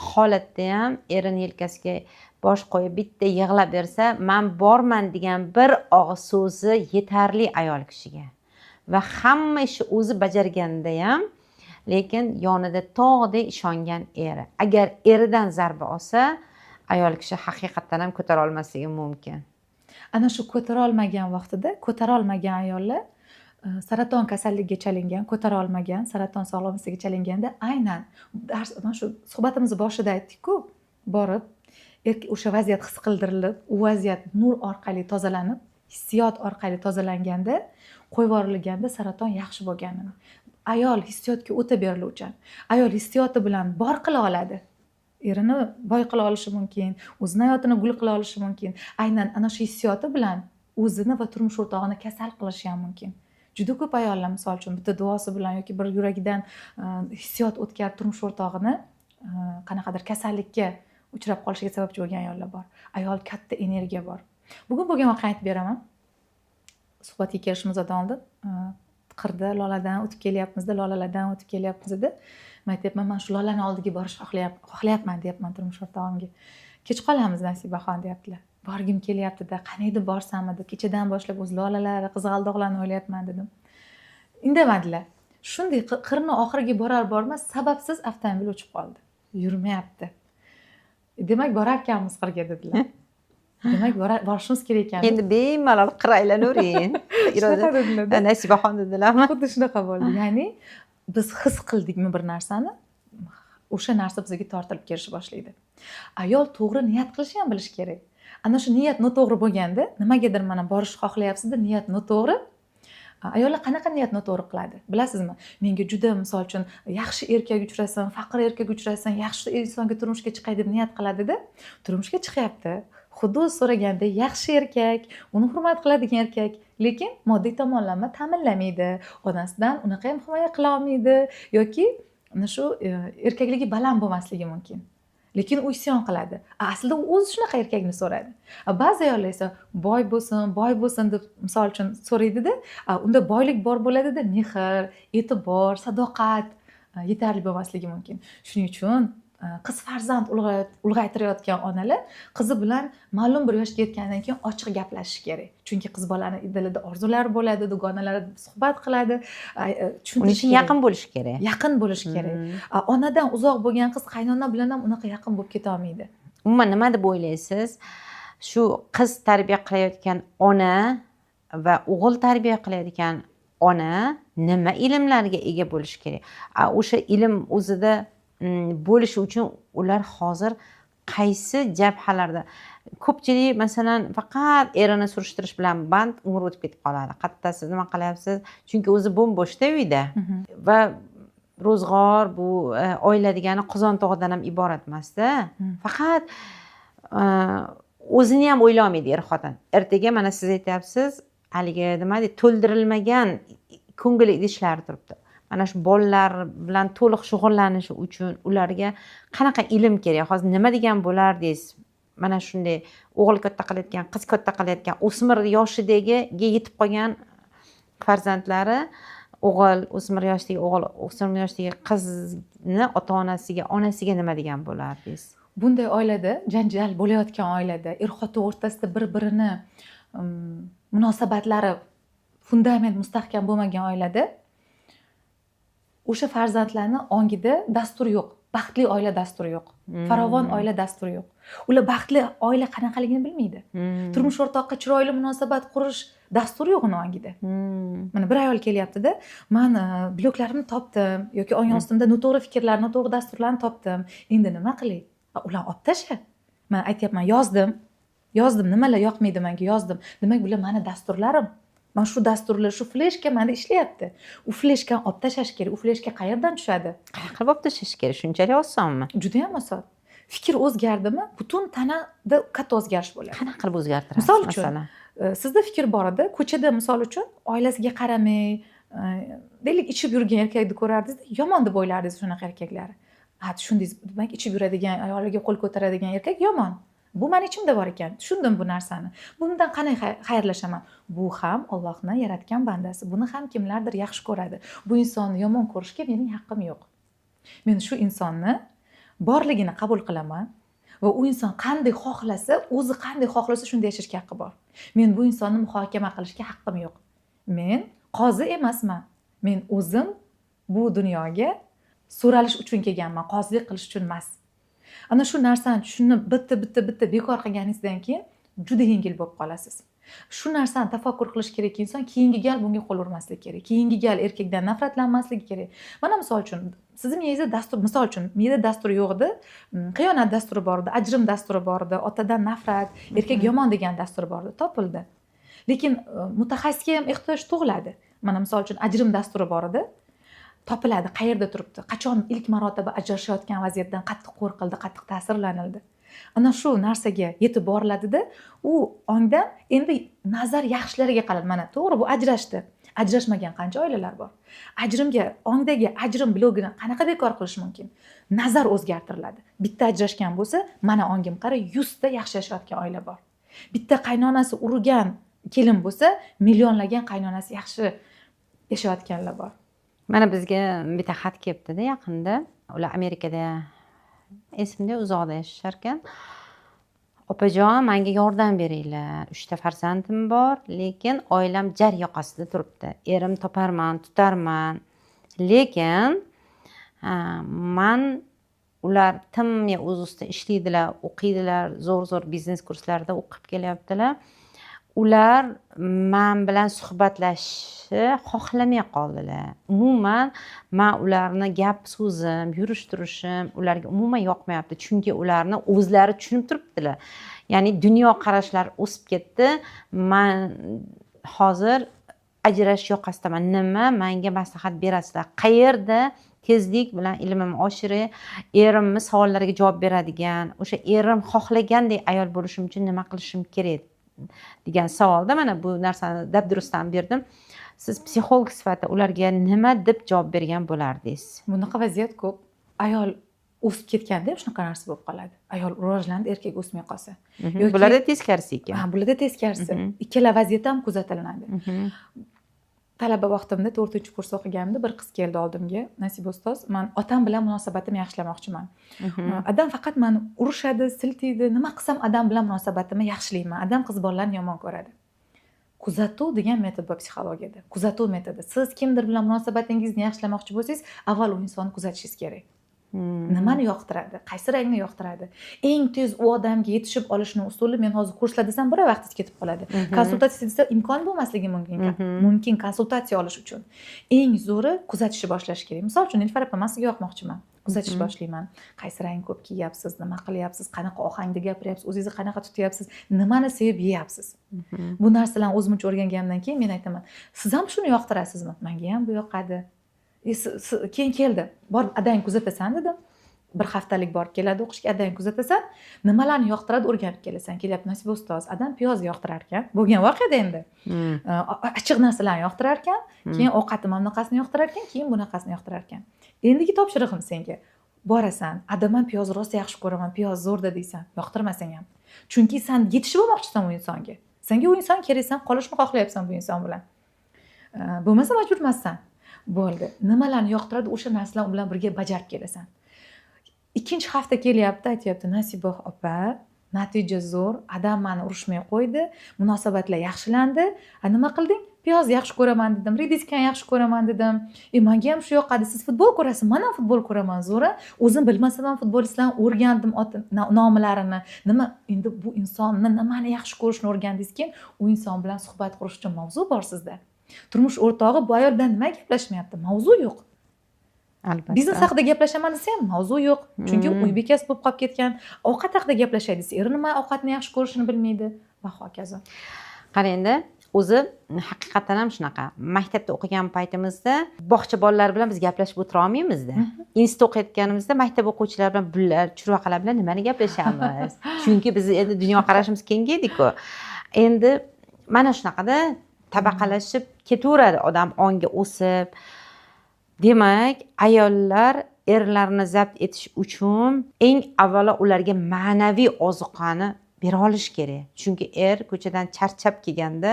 holatda ham erini yelkasiga bosh qo'yib bitta yig'lab bersa, men borman degan bir og'iz so'zi yetarli ayol kishiga. Va hamma ishni o'zi bajarganda ham, lekin yonida tog'dek ishongan eri. Agar eridan zarba olsa, ayol kishi haqiqatan ham ko'tara olmasligi mumkin. Ana shu ko'tara olmagan vaqtida, ko'tara olmagan ayollar saraton kasalligiga chalingan, ko'tara olmagan, saraton sog'lomligiga chalinganda aynan mana shu suhbatimiz boshida aytdik-ku, borib o'sha vaziyat his qildirilib, u vaziyat nur orqali tozalanib, hissiyot orqali tozalanganda, qo'yib yuborilganda saraton yaxshi bo'lganini. Ayol hissiyotga o'ta beriluvchan. Ayol hissiyoti bilan bor qila oladi. Erini boy qila olishi mumkin, o'zini hayotini gul qila olishi mumkin. Aynan ana shu hissiyoti bilan o'zini va turmush o'rtog'ini kasal qilishi ham mumkin. Juda ko'p ayollar misol uchun bitta duosi bilan yoki bir yuragidan hissiyot o'tkazib turmush o'rtog'ini qanaqadir kasallikka uchrab qolishiga sababchi bo'lgan ayollar bor. Ayol katta energiya bor. Bugun bo'lgan voqeani aytib beraman. Suhbatga kelishimizdan oldin qirda loladan o'tib kelyapmizda, lolalardan o'tib kelyapmiz edi. Men aytyapman, men shu lolani oldiga borish xohlayapman deyapman turmush o'rtog'imga. Kech qolamiz Nasibaxon deyaptilar. Borgim kelyapti-da, qaniydi borsam edi. Kechadan boshlab o'z lolalari, qizg'aldoqlarni o'ylayapman dedim. Indamadilar. Shunday qirni oxiriga borar bormas sababsiz avtomobil o'chib qoldi. Yurmayapti. Demak, borarkanmiz qirga dedilar. Demak, borishimiz kerak ekan. Endi bemalol qir aylanavering. Shunaqa dedilar. Nasibaxon dedilarmi? Xuddi shunaqa bo'ldi. Ya'ni biz his qildikmi bir narsani, o'sha narsa bizga tortilib kelishi boshlaydi. Ayol to'g'ri niyat qilishni ham bilishi kerak. Ana shu niyat noto'g'ri bo'lganda, nimagadir mana borishni xohlayapsiz-da, niyat noto'g'ri. Ayollar qanaqa niyat noto'g'ri qiladi? Bilasizmi? Menga juda misol uchun yaxshi erkak uchrasin, faqir erkak uchrasin, yaxshi insonga turmushga chiqay deb niyat qiladida, turmushga chiqyapti. Xuddi o'zi so'raganda yaxshi erkak, uni hurmat qiladigan erkak, lekin moddiy tomonlama ta'minlamaydi, onasidan unaqa ham himoya qila olmaydi yoki ana shu erkakligi baland bo'lmasligi mumkin. Lekin u isyon qiladi. Aslida u o'zi shunaqa erkakni so'radi. Ba'zi ayollar esa boy bo'lsin, boy bo'lsin deb misol uchun so'raydida, unda boylik bor bo'ladida, mehr, e'tibor, sadoqat yetarli bo'lmasligi mumkin. Shuning uchun qiz farzand ulg'aytirayotgan onalar qizi bilan ma'lum bir yoshga yetgandan keyin ochiq gaplashish kerak. Chunki qiz bolani dilida orzular bo'ladi, dugonalari suhbat qiladi, tushuntirish kerak. Yaqin bo'lish kerak. Yaqin bo'lish kerak. Onadan uzoq bo'lgan qiz qaynona bilan ham unaqa yaqin bo'lib keta olmaydi. Umuman nima deb o'ylaysiz? Shu qiz tarbiya qilayotgan ona va o'g'il tarbiya qilayotgan ona nima ilmlarga ega bo'lishi kerak? O'sha ilm o'zida bo'lishi uchun ular hozir qaysi jabhalarda? Ko'pchilik masalan faqat erini surishtirish bilan band, umr o'tib ketib qoladi. Qattasiz nima qilyapsiz? Chunki o'zi bo'm-bo'shda uyda. Va ro'zg'or bu oila degani qozon tog'dan ham iborat emasda. Faqat o'zini ham o'ylamaydi er-xotin. Ertaga mana siz aytyapsiz, haligi nima deydi, to'ldirilmagan ko'ngil idishlari turibdi. Mana shu bolalar bilan to'liq shug'ullanishi uchun ularga qanaqa ilm kerak? Hozir nima degan bo'lardingiz? Mana shunday o'g'il katta qilayotgan, qiz katta qilayotgan, o'smir yoshidagiga yetib qolgan farzandlari, o'g'il, o'smir yoshdagi o'g'il, o'smir yoshdagi qizni ota-onasiga, onasiga nima degan bo'lardingiz? Bunday oilada, janjal bo'layotgan oilada, er-xotin o'rtasida bir-birini munosabatlari fundament mustahkam bo'lmagan oilada o'sha farzandlarni ongida dastur yo'q, baxtli oila dasturi yo'q, farovon oila dasturi yo'q. Ular baxtli oila qanaqaligini bilmaydi. Turmush o'rtoqqa chiroyli munosabat qurish dasturi yo'q uni ongida. Mana bir ayol kelyapti-da, men bloklarimni topdim yoki ong ostimda noto'g'ri fikrlar, noto'g'ri dasturlarni topdim. Endi nima qilay? Ular olib tasha. Men aytyapman, yozdim, nimalar yoqmaydi menga yozdim. Demak, bular meni dasturlarim. Mana shu dasturlar, shu fleshka menda ishlayapti. U fleshkani olib tashlash kerak. U fleshka qayerdan tushadi? Qanaqa qilib olib tashlash kerak? Shunchalik osonmi? Juda ham oson. Fikr o'zgardimi, butun tanada katta o'zgarish bo'ladi. Qanaqa qilib o'zgartirasiz? Misol uchun, sizda fikr bor edi, ko'chada misol uchun oilasiga qaramay, deylik ichib yurgan erkakni ko'rardingiz, yomon deb o'ylardingiz shunaqa erkaklarni. Ha, tushundingiz, demak ichib yuradigan, ayoliga qo'l ko'taradigan erkak yomon. Bu meni ichimda bor ekan. Tushundim bu narsani. Bundan qanday xayrlashaman? Bu ham Allohning yaratgan bandasi. Buni ham kimlardir yaxshi ko'radi. Bu insonni yomon ko'rishga mening haqqim yo'q. Men shu insonni borligini qabul qilaman va u inson qanday xohlasa, o'zi qanday xohlasa shunday yashashga haqqi bor. Men bu insonni muhokama qilishga haqqim yo'q. Men qozi emasman. Men o'zim bu dunyoga so'ralish uchun kelganman, qozilik qilish uchun emas. Ana shu narsani tushunib, bitta-bitta bekor qilganingizdan keyin juda yengil bo'lib qolasiz. Shu narsani tafakkur qilish kerak inson, keyingi gal bunga qo'l urmasligi kerak. Keyingi gal erkakdan nafratlanmasligi kerak. Mana misol uchun, sizni miyangizda dastur, misol uchun, miyada dastur yo'q edi, xiyonat dasturi bor edi, ajrim dasturi bor edi, otadan nafrat, erkak yomon degan dastur bor edi, topildi. Lekin mutaxassisga ham ehtiyoj tug'iladi. Mana misol uchun ajrim dasturi bor edi. Topiladi, qayerda turibdi, qachon ilk marotaba ajrashayotgan vaziyatdan qattiq qo'rqildi, qattiq ta'sirlanildi. Ana shu narsaga yetib boriladida, u ongdan endi nazar yaxshilariga qaradi. Mana to'g'ri, bu ajrashdi. Ajrashmagan qancha oilalar bor. Ajrimga, ongdagi ajrim blogini qanaqa bekor qilish mumkin? Nazar o'zgartiriladi. Bitta ajrashgan bo'lsa, mana ongim qara, 100 ta yaxshi yashayotgan oila bor. Bitta qaynonasi urgan kelin bo'lsa, millionlagan qaynonasi yaxshi yashayotganlar bor. Mana bizga bitta xat kelibdi-da yaqinda. Ular Amerikada, esimda, uzoqda yashashar ekan. Opajon, menga yordam beringlar. 3 ta farzandim bor, lekin oilam jar yoqasida turibdi. Erim toparman, tutarman. Lekin man ular tim o'z ustida ishlaydilar, o'qiydilar, zo'r-zo'r biznes kurslarida o'qib kelyaptilar. Ular man bilan suhbatlashishni xohlamay qoldilar. Umuman man ularni gap so'zim, yurish turishim ularga umuman yoqmayapti, chunki ularni o'zlari tushunib turibdilar. Ya'ni dunyo qarashlari o'sib ketdi. Man hozir ajrashish yoqasidaman. Nima menga maslahat berasizlar? Qayerda tezlik bilan ilmimni oshiray, erimni savollariga javob beradigan, o'sha erim xohlagandek ayol bo'lishim uchun nima qilishim kerak degan savolda mana bu narsani dabdurustdan berdim. Siz psixolog sifatida ularga nima deb javob bergan bo'lardingiz? Bunaqa vaziyat ko'p. Ayol o'sib ketganda ham shunaqa narsa bo'lib qoladi. Ayol rivojlanib, erkak o'smay qolsa. Yoki bularda teskarisi ekan. Ha, bularda teskarisi. Ikkala vaziyat ham kuzatilinadi. Talaba vaqtimda 4-kurs o'qiganimda bir qiz keldi oldimga. Nasiba ustoz, men otam bilan munosabatimni yaxshilamoqchiman. Adam faqat meni urushadi, siltiydi. Nima qilsam adam bilan munosabatimni yaxshilayman. Adam qiz bolalarni yomon ko'radi. Kuzatuv degan metod bor psixologiyada. Kuzatuv metodi. Siz kimdir bilan munosabatingizni yaxshilamoqchi bo'lsangiz, avval u insonni kuzatishingiz kerak. Nimani yoqtiradi, qaysi rangni yoqtiradi. Eng tez u odamga yetishib olishni usuli, men hozir kurslar desam bir oy vaqtingiz ketib qoladi. Konsultatsiya desa imkon bo'lmasligi mumkin. Mumkin konsultatsiya olish uchun. Eng zo'ri kuzatishni boshlash kerak. Misol uchun Nilufar opa, men sizga yoqmoqchiman. Kuzatish boshlayman. Qaysi rang ko'p kiyapsiz, nima qilyapsiz, qanaqa ohangda gapiryapsiz, o'zingizni qanaqa tutyapsiz, nimani sevib yeyapsiz. Bu narsalarni o'zimcha o'rganganimdan keyin men aytaman, siz ham shuni yoqtirasizmi? Menga ham bu yoqadi. Keyin keldi. Borib adang kuzatasan dedim. Bir haftalik borib keladi o'qishga, adang kuzatasan, nimalarni yoqtiradi o'rganib kelasan. Kelyapti Nasiba ustoz, adam piyoz yoqtirar ekan. Bo'lgan voqeada endi. Achchiq narsalarni yoqtirar ekan, keyin ovqatni mana bunaqasini yoqtirar ekan, keyin bunaqasini yoqtirar ekan. Endigi topshirig'im senga. Borasan, adam ham piyoz rosa yaxshi ko'raman, piyoz zo'rda deysan, yoqtirmasang ham. Chunki sen yetishib olmoqchisan u insonga. Senga u inson kerak, sen qolishni xohlayapsan bu inson bilan. Bo'lmasa majbur emassan. Bo'ldi. Nimalarni yoqtiradi, o'sha narsalar bilan birga bajarib kelasan. Ikkinchi hafta kelyapti, aytyapti, Nasiba opa, natija zo'r, adam meni urushmay qo'ydi, munosabatlar yaxshilandi. A nima qilding? Piyoz yaxshi ko'raman dedim, rediskani yaxshi ko'raman dedim. Menga ham shu yoqadi. Siz futbol ko'rasiz, men ham futbol ko'raman, zo'ra. O'zim bilmasam ham futbolistlarni o'rgandim nomlarini. Nima endi bu insonni nimani yaxshi ko'rishini o'rgandingiz, keyin u inson bilan suhbat qurish uchun mavzu bor sizda. Turmush o'rtog'i bu ayol bilan nima gaplashmayapti? Mavzu yo'q. Albatta. Biznes haqida gaplashaman desa ham mavzu yo'q. Chunki uy bekasi bo'lib qolib ketgan. Ovqat haqida gaplashay desa, eri nima ovqatni yaxshi ko'rishini bilmaydi va hokazo. Qarang-da, o'zi haqiqatan ham shunaqa. Maktabda o'qigan paytimizda bog'cha bolalari bilan biz gaplashib o'tira olmaymizda. Institutda o'qiyotganimizda maktab o'quvchilari bilan, bular churvaqalar bilan nimani gaplashamiz? Chunki biz endi dunyoqarashimiz kengaydi-ku. Endi mana shunaqada tabaqalashib ketaveradi odam ongi o'sib. Demak, ayollar erlarni zabt etish uchun eng avvalo ularga ma'naviy ozuqani bera olish kerak. Chunki er ko'chadan charchab kelganda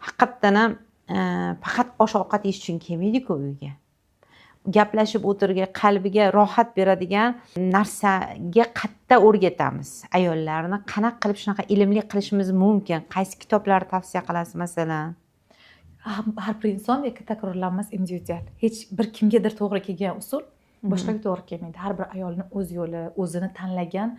haqiqatan ham faqat osh ovqat yeyish uchun kelmaydi-ku uyga. Gaplashib o'tirgan, qalbiga rohat beradigan narsaga qatta o'rgatamiz ayollarni. Qanaqa qilib shunaqa ilmli qilishimiz mumkin? Qaysi kitoblarni tavsiya qilasiz masalan? Har bir inson yoki takrorlanmas individual. Hech bir kimgadir to'g'ri kelgan usul boshqaga to'g'ri kelmaydi. Har bir ayolning o'z yo'li, o'zini tanlagan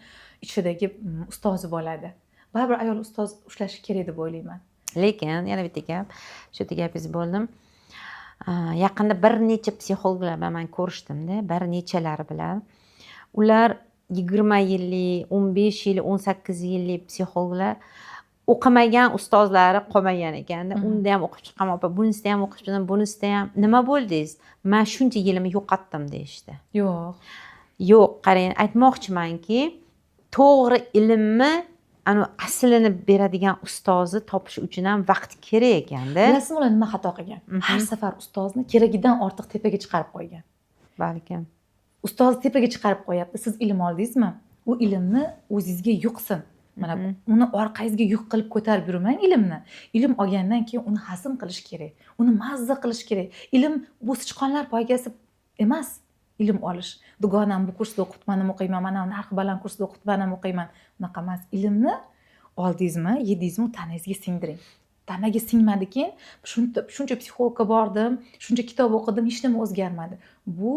ichidagi ustozi bo'ladi. Baribir ayol ustoz ushlashi kerak deb o'ylayman. Lekin yana bitta gap, shu yerda gapingizni bo'ldim. Yaqinda bir necha psixologlar bilan men ko'rishdim-da, bir nechalari bilan. Ular 20 yillik, 15 yil, 18 yillik psixologlar, o'qimagan ustozlari qolmagan ekanda. Unda ham o'qib chiqqan opa, bunisida ham o'qib chiqdim, bunisida ham. Nima bo'ldingiz? Men shuncha yilimni yo'qotdim deyishdi. Yo'q. Yo'q, qarang, aytmoqchimanki, to'g'ri ilmni, ana aslini beradigan ustozni topish uchun ham vaqt kerak ekanda. Bilasizmi ular nima xato qilgan? Har safar ustozni keragidan ortiq tepaga chiqarib qo'ygan. Balkim. Ustoz tepaga chiqarib qo'yapti. Siz ilm oldingizmi? U ilmni o'zingizga yuqsin. Mana uni orqangizga yuk qilib ko'tarib yurmang ilmni. Ilm olgandan keyin uni hazm qilish kerak. Uni mazza qilish kerak. Ilm bu sichqonlar poygasi emas. Ilm olish. Dugonam bu kursda o'qitdi, men ham o'qiyman, mana narxi baland kursda o'qitdi, men ham o'qiyman. Unaqa emas. Ilmni oldingizmi, yedingizmi, tanangizga singdiring. Tanaga singmadi keyin shuncha psixologga bordim, shuncha kitob o'qidim, hech nima o'zgarmadi. Bu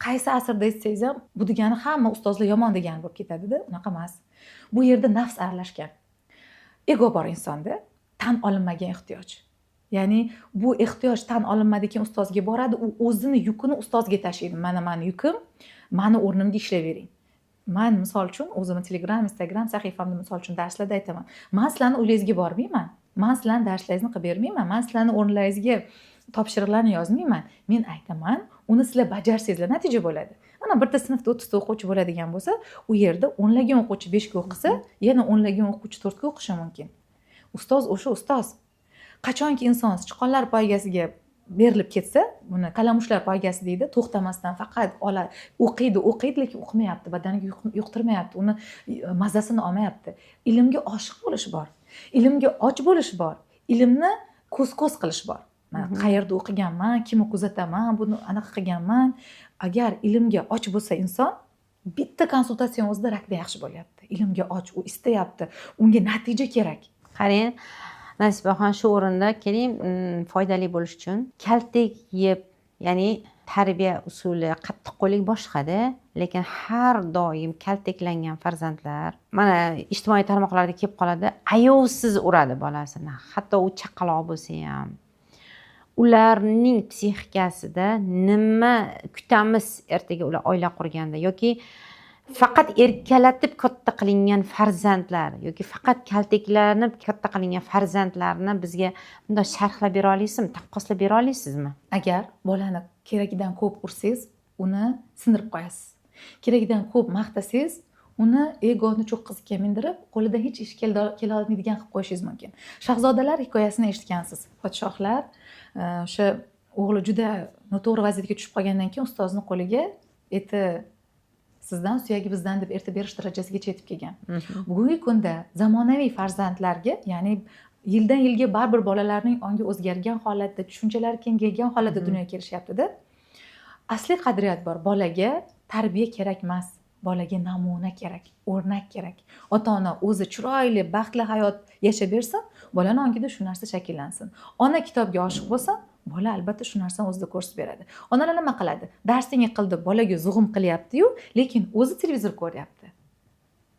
qaysi asrda aytsangiz ham, bu degani hamma ustozlar yomon degani bo'lib ketadi-da, unaqa emas. Bu yerda nafs aralashgan. Ego bor insonda. tan olinmagan ehtiyoj. Ya'ni bu ehtiyoj tan olinmadi, keyin ustozga boradi, u o'zini yukini ustozga tashlaydi. Mana mani yukim, mani o'rnimga ishlayvering. Man misol uchun o'zimni Telegram, Instagram sahifamda misol uchun darslarda aytaman. Man sizlarni uylaringizga bormayman. Man sizlarni darslaringizni qilib bermayman. Man sizlarni o'rnlaringizga topshiriqlarni yozmayman. Men aytaman, uni sizlar bajarsangizlar natija bo'ladi. Mana bitta sinfda 30 ta o'quvchi bo'ladigan bo'lsa, u yerda o'nlagan o'quvchi 5 ga o'qisa, yana o'nlagan o'quvchi 4 ga o'qishi mumkin. Ustoz o'sha ustoz. Qachonki inson sichqonlar poygasiga berilib ketsa, buni kalamushlar poygasi deydi, to'xtamasdan faqat oladi, o'qiydi, o'qiydi, lekin o'qimayapti, badaniga yuqtirmayapti, uni mazasini olmayapti. Ilmga oshiq bo'lish bor, ilmga och bo'lish bor, ilmni ko'z-ko'z qilish bor. Man qayerda o'qiganman, kimni kuzataman, buni anaqa qilganman. Agar ilmga och bo'lsa inson, bitta konsultatsiya o'zida rakda yaxshi bo'lyapti. Ilmga och, u istayapti, unga natija kerak. Qarang, Nasibaxon, shu o'rinda keling, foydali bo'lish uchun kaltak yeb, ya'ni tarbiya usuli qattiqqo'llik boshqada, lekin har doim kaltaklangan farzandlar mana ijtimoiy tarmoqlarda kelib qoladi, ayovsiz uradi bolasini, hatto u chaqaloq bo'lsa ham. Ularning psixikasida nima kutamiz ertaga ular oila qurganda, yoki faqat erkalatib katta qilingan farzandlar yoki faqat kaltaklanib katta qilingan farzandlarni bizga bunday sharhlab bera olasizmi, taqqoslab bera olasizmi? Agar bolani keragidan ko'p ursangiz, uni sindirib qo'yasiz. Keragidan ko'p maqtasangiz, uni egoni cho'qqisiga mindirib, qo'lidan hech ish kela olmaydigan qilib qo'yishingiz mumkin. Shahzodalar hikoyasini eshitgansiz. Podshohlar o'sha o'g'li juda noto'g'ri vaziyatga tushib qolgandan keyin ustozni qo'liga eti sizdan, suyagi bizdan deb erta berish darajasigacha yetib kelgan. Bugungi kunda zamonaviy farzandlarga, ya'ni yildan yilga baribir bolalarning ongi o'zgargan holatda, tushunchalari kengaygan holatda dunyoga kelishyapti-da. Asli qadriyat bor. Bolaga tarbiya kerak emas, bolaga namuna kerak, o'rnak kerak. Ota-ona o'zi chiroyli, baxtli hayot yashab bersin, bolani ongida shu narsa shakllansin. Ona kitobga oshiq bo'lsa, bola albatta shu narsani o'zida ko'rsatib beradi. Onalar nima qiladi? Darsingni qildi, bolaga zug'um qilyapti-yu, lekin o'zi televizor ko'ryapti.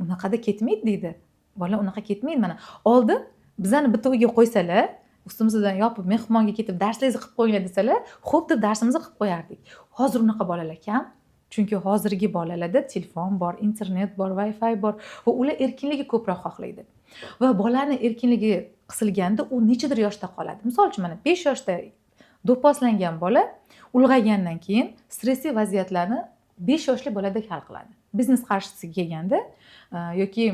Unaqada ketmaydi deydi. Bola unaqa ketmaydi mana. Oldin bizani bitta uyga qo'ysalar, ustimizdan yopib mehmonga ketib darslaringizni qilib qo'yinglar desalar, xo'p deb darsimizni qilib qo'yardik. Hozir unaqa bolalar kam. Chunki hozirgi bolalarda telefon bor, internet bor, Wi-Fi bor va ular erkinligi ko'proq xohlaydi. Va bolani erkinligi qisilganda u nechadir yoshda qoladi. Misol uchun mana 5 yoshda do'pposlangan bola ulg'aygandan keyin stressli vaziyatlarni 5 yoshli boladek hal qiladi. Biznes qarshisiga kelganda yoki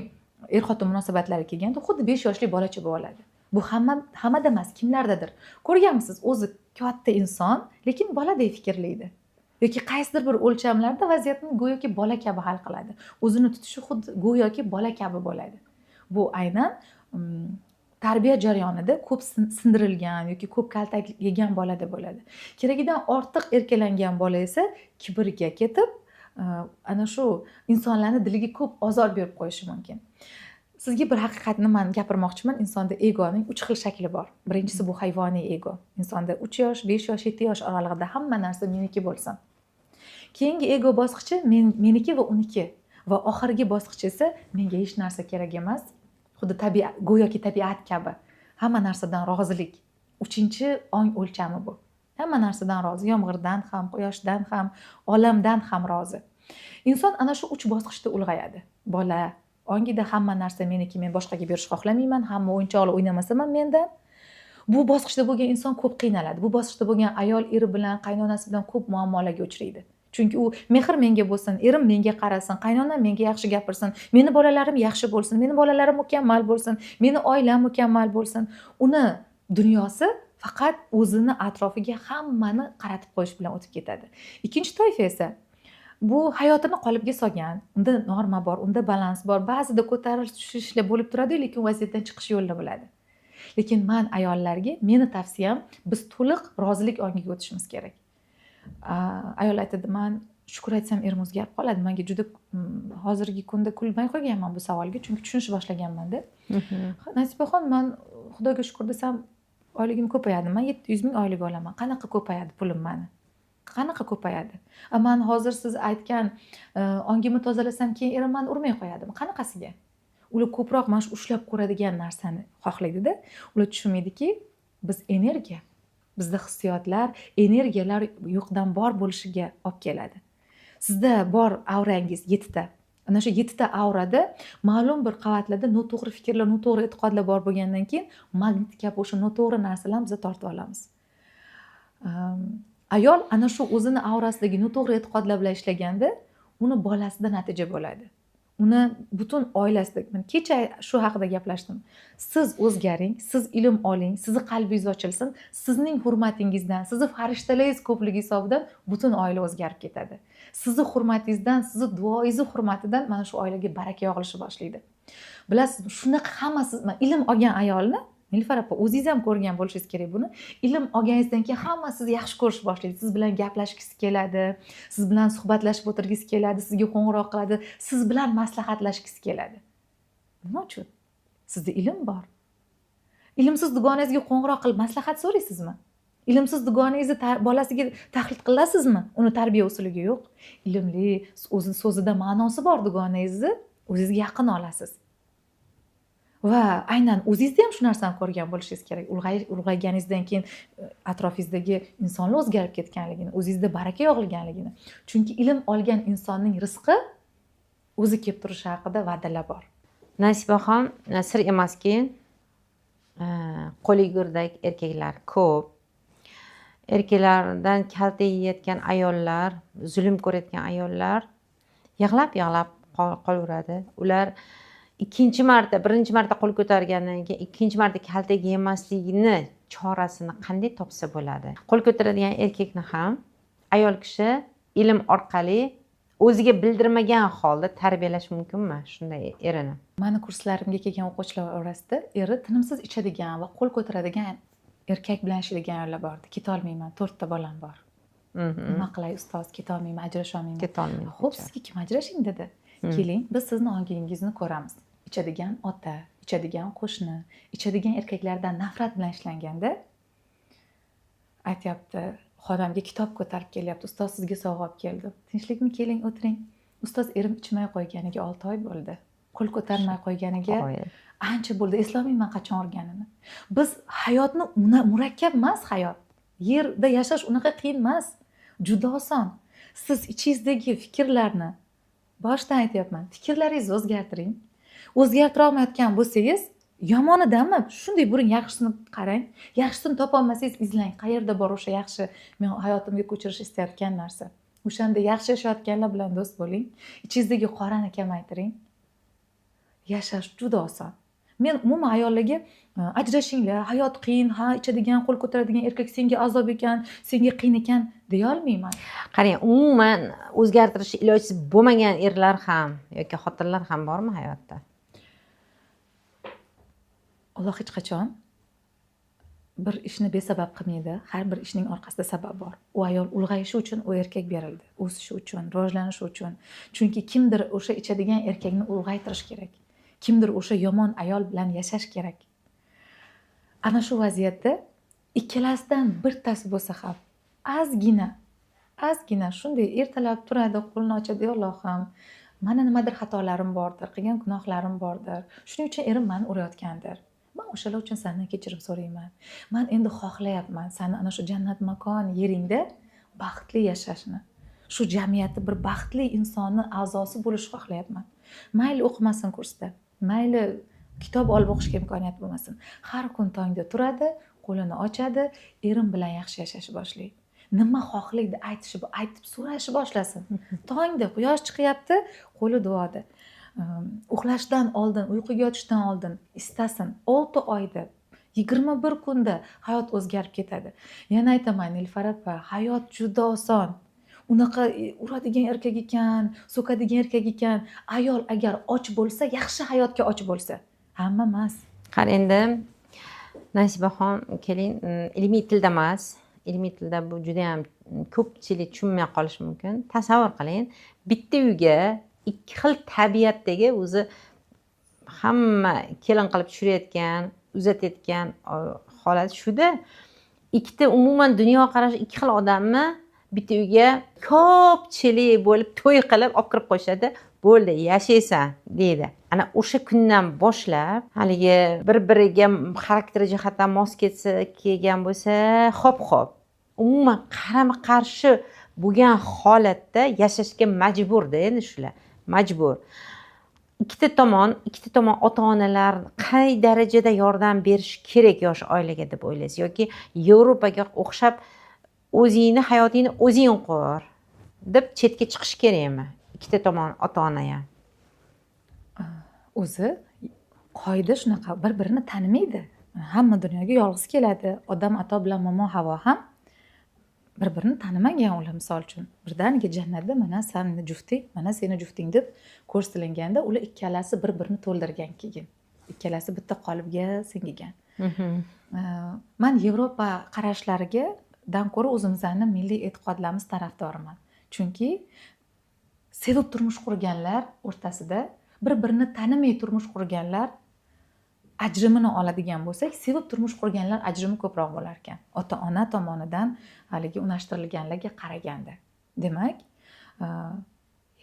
er-xotin munosabatlari kelganda xuddi 5 yoshli bolacha bo'ladi. Bu hammada emas, kimlardadir. Ko'rganmisiz, o'zi katta inson, lekin boladek fikrlaydi. Yoki qaysidir bir o'lchamlarda vaziyatni go'yoki bola kabi hal qiladi. O'zini tutishi xuddi go'yoki bola kabi bo'ladi. Bu aynan tarbiya jarayonida ko'p sindirilgan yoki ko'p kaltak yegan bolada bo'ladi. Keragidan ortiq erkalangan bola esa kibrga ketib, ana shu insonlarni diliga ko'p ozor berib qo'yishi mumkin. Sizga bir haqiqatni men gapirmoqchiman. Insonda egoning 3 xil shakli bor. Birinchisi bu hayvoniy ego. Insonda 3 yosh, 5 yosh, 7 yosh oralig'ida hamma narsa meniki bo'lsin. Keyingi ego bosqichi meniki va uniki va oxirgi bosqich esa menga hech narsa kerak emas. Xuddi tabiat, go'yoki tabiat kabi. Hamma narsadan rozilik. 3-chi ong o'lchami bu. Hamma narsadan rozi, yomg'irdan ham, quyoshdan ham, olamdan ham rozi. Inson ana shu 3 bosqichda ulg'ayadi. Bola ongida hamma narsa meniki, men boshqaga berish xohlamayman, hamma o'yinchoqlar o'ynamasam ham mendan. Bu bosqichda bo'lgan inson ko'p qiynaladi. Bu bosqichda bo'lgan ayol eri bilan, qaynonasi bilan ko'p muammolarga uchraydi. Chunki u mehr menga bo'lsin, erim menga qarasin, qaynonam menga yaxshi gapirsin, meni bolalarim yaxshi bo'lsin, meni bolalarim mukammal bo'lsin, meni oilam mukammal bo'lsin. Uni dunyosi faqat o'zini atrofiga hammani qaratib qo'yish bilan o'tib ketadi. Ikkinchi toifa esa bu hayotini qolipga solgan, unda norma bor, unda balans bor, ba'zida ko'tarilish tushishlar bo'lib turadi, lekin vaziyatdan chiqish yo'lini biladi. Lekin men ayollarga, meni tavsiyam, biz to'liq rozilik ongiga o'tishimiz kerak. Ayol aytadi, men shukur aytsam erim o'zgarib qoladi. Menga juda hozirgi kunda kulmay qo'yganman bu savolga, chunki tushunish boshlaganman-da. Nasibaxon, men Xudoga shukur desam oyligim ko'payadi. Men 700 ming oylik olaman. Qanaqa ko'payadi pulim meni? Qanaqa ko'payadi? Men hozir siz aytgan ongimni tozalasam keyin erim meni urmay qo'yadimi? Qanaqasiga? Ular ko'proq mana shu ushlab ko'radigan narsani xohlaydida. Ular tushunmaydiki, biz energiya, bizda hissiyotlar, energiyalar yo'qdan bor bo'lishiga olib keladi. Sizda bor aurangiz 7 ta. Ana shu 7 ta aurada ma'lum bir qavatlarda noto'g'ri fikrlar, noto'g'ri e'tiqodlar bor bo'lgandan keyin magnit kabi o'sha noto'g'ri narsalarni biz tortib olamiz. Ayol ana shu o'zini aurasidagi noto'g'ri e'tiqodlar bilan ishlaganda uni bolasida natija bo'ladi. Uni butun oilasida. Men kecha shu haqida gaplashdim. Siz o'zgaring, siz ilm oling, sizni qalbingiz ochilsin, sizning hurmatingizdan, sizni farishtalaringiz ko'pligi hisobidan butun oila o'zgarib ketadi. Sizni hurmatingizdan, sizni duoingizni hurmatidan mana shu oilaga baraka yog'ilishi boshlaydi. Bilasizmi, shunaqa hammasi ilm olgan ayolni, Nilufar opa, o'zingiz ham ko'rgan bo'lishingiz kerak buni. Ilm olganingizdan keyin hamma sizni yaxshi ko'rish boshlaydi. Siz bilan gaplashgisi keladi, siz bilan suhbatlashib o'tirgisi keladi, sizga qo'ng'iroq qiladi, siz bilan maslahatlashgisi keladi. Nima uchun? Sizda ilm bor. Ilmsiz dugonangizga qo'ng'iroq qilib maslahat so'raysizmi? Ilmsiz dugonangizni bolasiga taqlid qilasizmi? Uni tarbiya usuliga yo'q. Ilmli, o'zi so'zida ma'nosi bor dugonangizni o'zingizga yaqin olasiz. Va aynan o'zingizda ham shu narsani ko'rgan bo'lishingiz kerak. Ulg'ayganingizdan keyin atrofingizdagi insonlar o'zgarib ketganligini, o'zingizda baraka yog'ilganligini. Chunki ilm olgan insonning rizqi o'zi kelib turishi haqida va'dalar bor. Nasibaxon, sir emaski, qo'li gurdak erkaklar ko'p. Erkaklardan kalta yeyotgan ayollar, zulm ko'rayotgan ayollar yig'lab-yig'lab qolaveradi. Ular ikkinchi marta, birinchi marta qo'l ko'targandan keyin ikkinchi marta kaltak yemasligini chorasini qanday topsa bo'ladi? Qo'l ko'taradigan erkakni ham ayol kishi ilm orqali o'ziga bildirmagan holda tarbiyalash mumkinmi shunday erini? Mani kurslarimga kelgan o'quvchilar orasida eri tinimsiz ichadigan va qo'l ko'taradigan erkak bilan ishlaydigan ayollar bor edi. Keta olmayman, 4 ta bolam bor. Nima qilay ustoz, keta olmayman, ajrasha olmayman. Keta olmayman. Xo'p, sizga kim ajrashing dedi. Keling, biz sizni ongingizni ko'ramiz. Ichadigan ota, ichadigan qo'shni, ichadigan erkaklardan nafrat bilan ishlanganda aytyapti, xonamga kitob ko'tarib kelyapti. Ustoz, sizga sovg'a olib keldim. Tinchlikmi, keling, o'tiring. Ustoz, erim ichmay qo'yganiga 6 oy bo'ldi. Qo'l ko'tarmay qo'yganiga ancha bo'ldi. Eslolmayman qachon urganini. Biz hayotni murakkab emas hayot. Yerda yashash unaqa qiyin emas. Juda oson. Siz ichingizdagi fikrlarni, boshdan aytyapman, fikrlaringizni o'zgartiring. O'zgartira olmayotgan bo'lsangiz, yomonidanmi? Shunday buring, yaxshisini qarang. Yaxshisini topa olmasangiz izlang. Qayerda bor o'sha yaxshi, men hayotimga ko'chirish istayotgan narsa. O'shanda yaxshi yashayotganlar bilan do'st bo'ling. Ichingizdagi qorani kamaytiring. Yashash juda oson. Men umuman ayollarga ajrashinglar, hayot qiyin, ha, ichadigan, qo'l ko'taradigan erkak senga azob ekan, senga qiyin ekan deya olmayman. Qarang, umuman o'zgartirish ilojsiz bo'lmagan erlar ham yoki xotinlar ham bormi hayotda? Alloh hech qachon bir ishni besabab qilmaydi. Har bir ishning orqasida sabab bor. U ayol ulg'ayishi uchun u erkak berildi, o'sishi uchun, rivojlanishi uchun. Chunki kimdir o'sha ichadigan erkakni ulg'aytirish kerak. Kimdir o'sha yomon ayol bilan yashash kerak. Ana shu vaziyatda ikkalasidan birtasi bo'lsa ham ozgina, ozgina shunday ertalab turadi, qo'lini ochadi, ey Allohim, mana nimadir xatolarim bordir, qilgan gunohlarim bordir. Shuning uchun erim meni urayotgandir. Men o'shalar uchun sendan kechirim so'rayman. Men endi xohlayapman seni ana shu jannat makon yeringda baxtli yashashni. Shu jamiyatda bir baxtli insonni a'zosi bo'lishni xohlayapman. Mayli o'qimasin kursda, mayli kitob olib o'qishga imkoniyat bo'lmasin. Har kun tongda turadi, qo'lini ochadi, erim bilan yaxshi yashashni boshlaydi. Nima xohlaydi aytishi, aytib so'rashni boshlasin. Tongda quyosh chiqyapti, qo'li duoda. Uxlashdan oldin, uyquga yotishdan oldin istasin. 6 oyda, 21 kunda hayot o'zgarib ketadi. Yana aytaman, Nilufar opa, hayot juda oson. Unaqa uradigan erkak ekan, so'kadigan erkak ekan. Ayol agar och bo'lsa, yaxshi hayotga och bo'lsa, hamma emas. Qara endi Nasibaxon, keling, ilmiy tilda emas. Ilmiy tilda bu juda ham ko'pchilik tushunmay qolishi mumkin. Tasavvur qiling, bitta uyga ikki xil tabiatdagi o'zi hamma kelin qilib tushirayotgan, uzatayotgan holat shuda. Ikkita umuman dunyoqarashi ikki xil odamni bitta uyga ko'pchilik bo'lib to'y qilib olib kirib qo'yishadi. Bo'ldi, yashaysan deydi. Ana o'sha kundan boshlab haligi bir biriga xarakteri jihatdan mos ketsa, kelgan bo'lsa, hop hop, umuman qarama qarshi bo'lgan holatda yashashga majburda endi shular, majbur. Ikkita tomon ota-onalar qay darajada yordam berish kerak yosh oilaga deb o'ylaysiz? Yoki Yevropaga o'xshab o'zingni hayotingni o'zing qur deb chetga chiqish kerakmi? Ikkita tomon ota-ona ham. O'zi qoida shunaqa, bir-birini tanimaydi. Hamma dunyoga yolg'iz keladi. Odam ato bilan momo Havo ham bir-birini tanimagan ular, misol uchun. Birdaniga jannatda mana seni jufting, mana seni jufting deb ko'rsatilganda ular ikkalasi bir-birini to'ldirgan keyin. Ikkalasi bitta qolipga singigan. Man Yevropa qarashlariga dan ko'ra o'zimizni milliy e'tiqodlarimiz tarafdoriman. Chunki sevib turmush qurganlar o'rtasida bir-birini tanimay turmush qurganlar ajrimini oladigan bo'lsak, sevib turmush qurganlar ajrimi ko'proq bo'lar ekan. Ota-ona tomonidan haligi unashtirilganlarga qaraganda. Demak,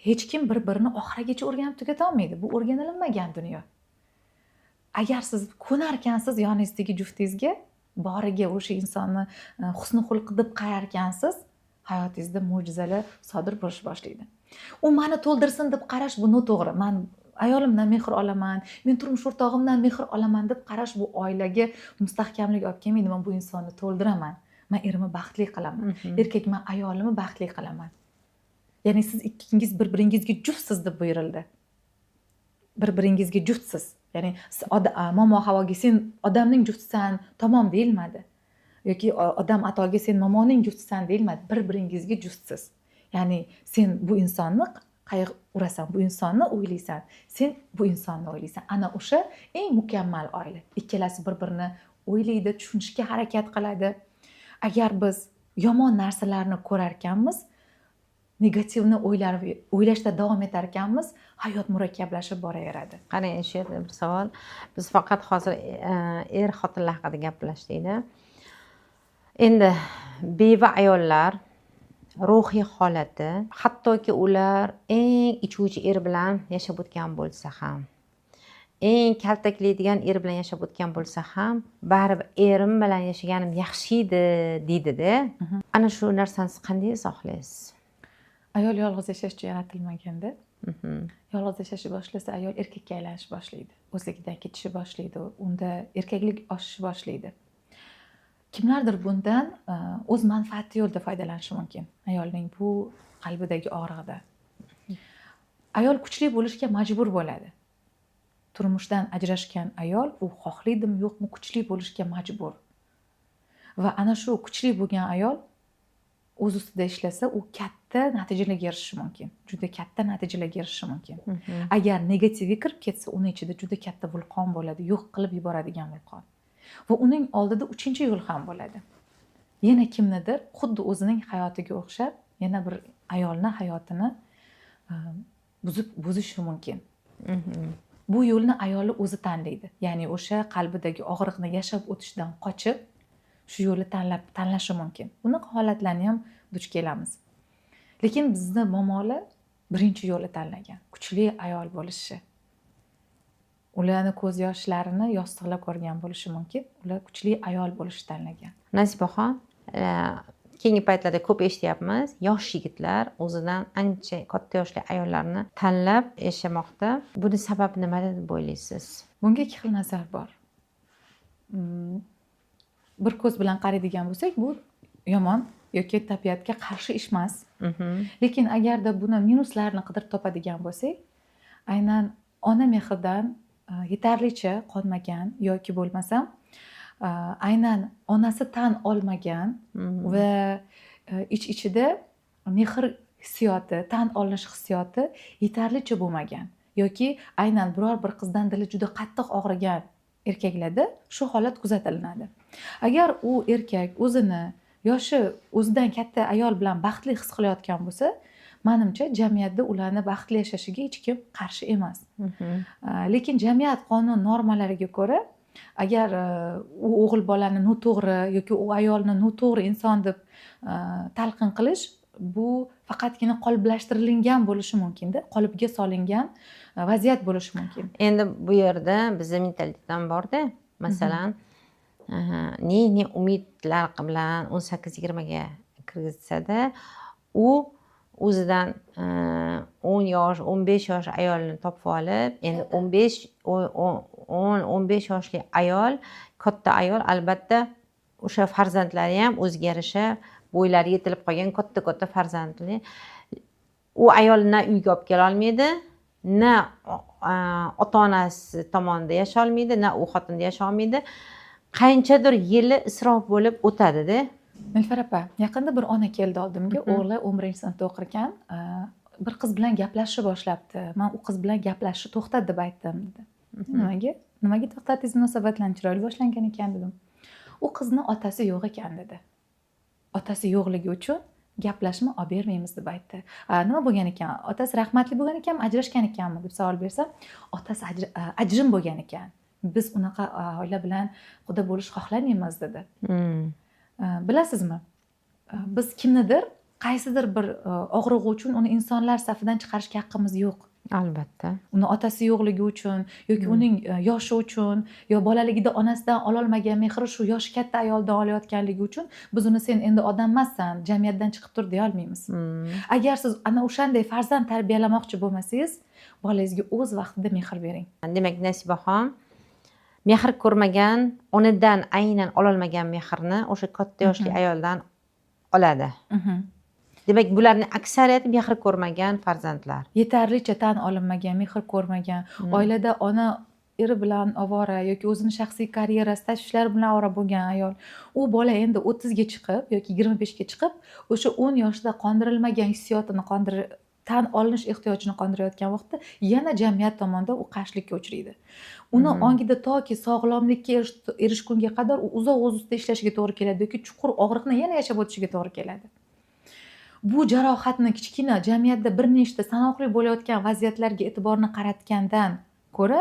hech kim bir-birini oxirigacha o'rganib tugata olmaydi. Bu o'rganilmagan dunyo. Agar siz ko'narkansiz yoningizdagi juftingizga, boriga o'sha insonni husni xulqi deb qararkansiz, hayotingizda mo'jizalar sodir bo'lish boshlaydi. U meni to'ldirsin deb qarash bu noto'g'ri. Men ayolimdan mehr olaman, men turmush o'rtog'imdan mehr olaman deb qarash bu oilaga mustahkamlik olib kelmaydi. Men bu insonni to'ldiraman, men erimni baxtli qilaman, erkak men ayolimni baxtli qilaman. Ya'ni siz ikkingiz bir-biringizga juftsiz deb buyurildi. Bir-biringizga juftsiz. Ya'ni momo Havoga sen odamning juftisan, tamom deyilmadi. Yoki odam atoga sen momoning juftisan deyilmadi. Bir-biringizga juftsiz. Ya'ni sen bu insonni qayg'urasan, bu insonni o'ylaysan, sen bu insonni o'ylaysan. Ana o'sha eng mukammal oila. Ikkalasi bir-birini o'ylaydi, tushunishga harakat qiladi. Agar biz yomon narsalarni ko'rar ekanmiz, negativni o'ylashda davom etar ekanmiz, hayot murakkablashib boraveradi. Qarang, shu yerda bir savol. Biz faqat hozir er xotinlar haqida gaplashdik-da. Endi beva ayollar ruhiy holati, hattoki ular eng ichuvchi er bilan yashab o'tgan bo'lsa ham, eng kaltaklaydigan er bilan yashab o'tgan bo'lsa ham, baribir erim bilan yashaganim yaxshi edi deydi-da. Ana shu narsani siz qanday izohlaysiz? Ayol yolg'iz yashash uchun yaratilmaganda, yolg'iz yashashni boshlasa ayol erkakka aylanish boshlaydi, o'zligidan ketishni boshlaydi, unda erkaklik oshishni boshlaydi. Kimlardir bundan o'z manfaati yo'lida foydalanishi mumkin. Ayolning bu qalbidagi og'rig'ida. Ayol kuchli bo'lishga majbur bo'ladi. Turmushdan ajrashgan ayol u xohlaydimi yo'qmi kuchli bo'lishga majbur. Va ana shu kuchli bo'lgan ayol o'z ustida ishlasa, u katta natijalarga erishishi mumkin. Juda katta natijalarga erishishi mumkin. Agar negativga kirib ketsa, uni ichida juda katta vulqon bo'ladi, yo'q qilib yuboradigan vulqon. Va uning oldida 3-chi yo'l ham bo'ladi. Yana kimnidir xuddi o'zining hayotiga o'xshab, yana bir ayolni hayotini buzishi mumkin. Bu yo'lni ayoli o'zi tanlaydi. Ya'ni o'sha qalbidagi og'riqni yashab o'tishdan qochib, shu yo'lni tanlashi mumkin. Bunaqa holatlarni ham duch kelamiz. Lekin bizni momolar birinchi yo'lni tanlagan, kuchli ayol bo'lishi. Ularni ko'z yoshlarini yostiqlab ko'rgan bo'lishi mumkin. Ular kuchli ayol bo'lishni tanlagan. Nasibaxon, keyingi paytlarda ko'p eshityapmiz, yosh yigitlar o'zidan ancha katta yoshli ayollarni tanlab yashamoqda. Buni sababi nimada deb o'ylaysiz? Bunga ikki xil nazar bor. Bir ko'z bilan qaraydigan bo'lsak, bu yomon yoki tabiatga qarshi ish emas. Lekin agarda buni minuslarini qidirib topadigan bo'lsak, aynan ona mehridan yetarlicha qonmagan yoki bo'lmasam aynan onasi tan olmagan va ich-ichida mehr hissiyoti, tan olinish hissiyoti yetarlicha bo'lmagan yoki aynan biror bir qizdan dili juda qattiq og'rigan erkaklarda shu holat kuzatilinadi. Agar u erkak o'zini yoshi o'zidan katta ayol bilan baxtli his qilayotgan bo'lsa, manimcha jamiyatda ularni baxtli yashashiga hech kim qarshi emas. Lekin jamiyat qonun normalariga ko'ra, agar u o'g'il bolani noto'g'ri yoki u ayolni noto'g'ri inson deb talqin qilish Bu faqatgina qoliplashtirilgan bo'lishi mumkinda, qolipga solingan vaziyat bo'lishi mumkin. Endi bu yerda bizda mentalitetdan borda, masalan, ne umidlar bilan 18-20 ga kirgizsada, u o'zidan 10 yosh, 15 yosh ayolni topib olib, endi 10-15 yoshli ayol, katta ayol, albatta o'sha farzandlari ham o'ziga yarasha bo'ylari yetilib qolgan katta-katta farzandli. U ayol na uyga olib kela olmaydi, na ota-onasi tomonida yasha olmaydi, na u xotinda yasha olmaydi. Qanchadir yili isrof bo'lib o'tadi-da. Nilufar opa, yaqinda bir ona keldi oldimga, o'g'li 11-sinfda o'qir ekan, bir qiz bilan gaplashishni boshlabdi. Men u qiz bilan gaplashishni to'xtat deb aytdim dedi. Nimaga? Nimaga to'xtatdingiz, munosabatlarni chiroyli boshlangan ekan dedim. U qizni otasi yo'q ekan dedi. Otasi yo'qligi uchun gaplashma olib bermaymiz deb aytdi. Nima bo'lgan ekan? Otasi rahmatli bo'lgan ekanmi, ajrashgan ekanmi deb savol bersam, otasi ajrim bo'lgan ekan. Biz unaqa oila bilan quda bo'lish xohlamaymiz dedi. Bilasizmi? Biz kimnidir qaysidir bir og'rig'i uchun uni insonlar safidan chiqarishga haqqimiz yo'q. Albatta. Uni otasi yo'qligi uchun yoki uning yoshi uchun yo bolaligida onasidan ololmagan mehri shu yoshi katta ayoldan olayotganligi uchun biz uni sen endi odam emassan, jamiyatdan chiqib tur deya olmaymiz. Agar siz ana o'shanday farzand tarbiyalamoqchi bo'lmasangiz, bolangizga o'z vaqtida mehr bering. Demak, Nasibaxon mehr ko'rmagan, onadan aynan ololmagan mehrni o'sha katta yoshli ayoldan oladi. Demak, bularning aksariyati mehr ko'rmagan farzandlar. Yetarlicha tan olinmagan, mehr ko'rmagan, oilada ona eri bilan ovora yoki o'zini shaxsiy karyerasi tashvishlari bilan ovora bo'lgan ayol, u bola endi 30 ga chiqib yoki 25 ga chiqib, o'sha 10 yoshida qondirilmagan hissiyotini tan olinish ehtiyojini qondirayotgan vaqtda yana jamiyat tomonidan u qarshilikka uchraydi. Uni ongida toki sog'lomlikka erishgunga qadar u uzoq o'z ustida ishlashiga to'g'ri keladi yoki chuqur og'riqni yana yashab o'tishiga to'g'ri keladi. Bu jarohatni kichkina jamiyatda bir nechta sanoqli bo'layotgan vaziyatlarga e'tiborni qaratgandan ko'ra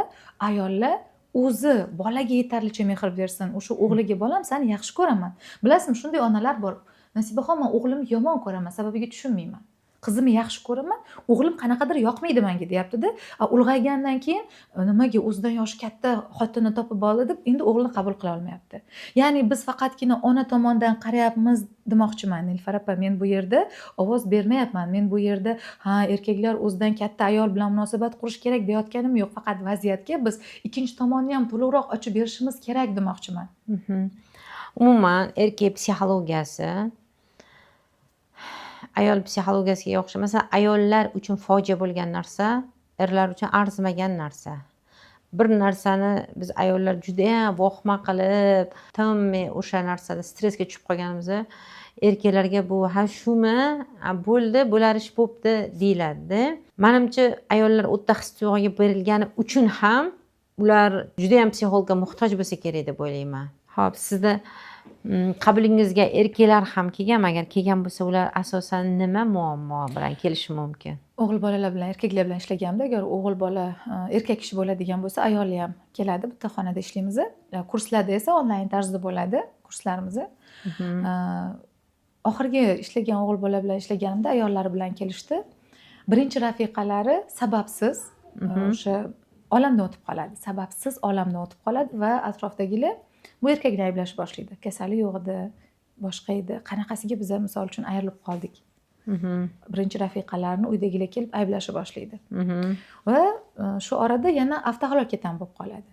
ayollar o'zi bolaga yetarlicha mehr bersin, o'sha o'g'liga bolam seni yaxshi ko'raman. Bilasizmi, shunday onalar bor. Nasibaxon, men o'g'limni yomon ko'raman, sababiga tushunmayman. Qizimni yaxshi ko'raman, o'g'lim qanaqadir yoqmaydi menga deyapti-da. Ulg'aygandan keyin nimaga o'zidan yoshi katta xotinni topib oldi deb endi o'g'lini qabul qila olmayapti. Ya'ni biz faqatgina ona tomondan qarayapmiz demoqchiman Nilufar opa, men bu yerda ovoz bermayapman. Men bu yerda ha, erkaklar o'zidan katta ayol bilan munosabat qurish kerak deyotganim yo'q. Faqat vaziyatga biz ikkinchi tomonni ham to'liqroq ochib berishimiz kerak demoqchiman. Umuman erkak psixologiyasi ayol psixologiyasiga o'xshab, masalan, ayollar uchun fojia bo'lgan narsa erlar uchun arzimagan narsa. Bir narsani biz ayollar juda ham vohma qilib, tinmay o'sha narsada stressga tushib qolganimizda, erkaklarga bu ha shumi, ha bo'ldi, bo'lar ish bo'pti deyiladi. Menimcha, ayollar o'ta his-tuyg'uga berilgani uchun ham ular juda ham psixologga muhtoj bo'lsa kerak deb o'ylayman. Xo'p, sizda qabulingizga erkaklar ham kelganmi? Agar kelgan bo'lsa, ular asosan nima muammo bilan kelishi mumkin? O'g'il bolalar bilan, erkaklar bilan ishlaganimda, agar o'g'il bola erkak kishi bo'ladigan bo'lsa, ayoli ham keladi, bitta xonada ishlaymiz. Kurslarda esa onlayn tarzda bo'ladi kurslarimiz. Oxirgi ishlagan o'g'il bola bilan ishlaganimda ayollari bilan kelishdi. Birinchi rafiqalari sababsiz o'sha olamdan o'tib qoladi. Sababsiz olamdan o'tib qoladi va atrofdagilar bu erkakni ayblashni boshlaydi. Kasali yo'q edi, boshqa edi. Qanaqasiga biz misol uchun ayrilib qoldik. Birinchi rafiqalarini uydagilar kelib ayblashni boshlaydi. Va shu orada yana avtohalokat ham bo'lib qoladi.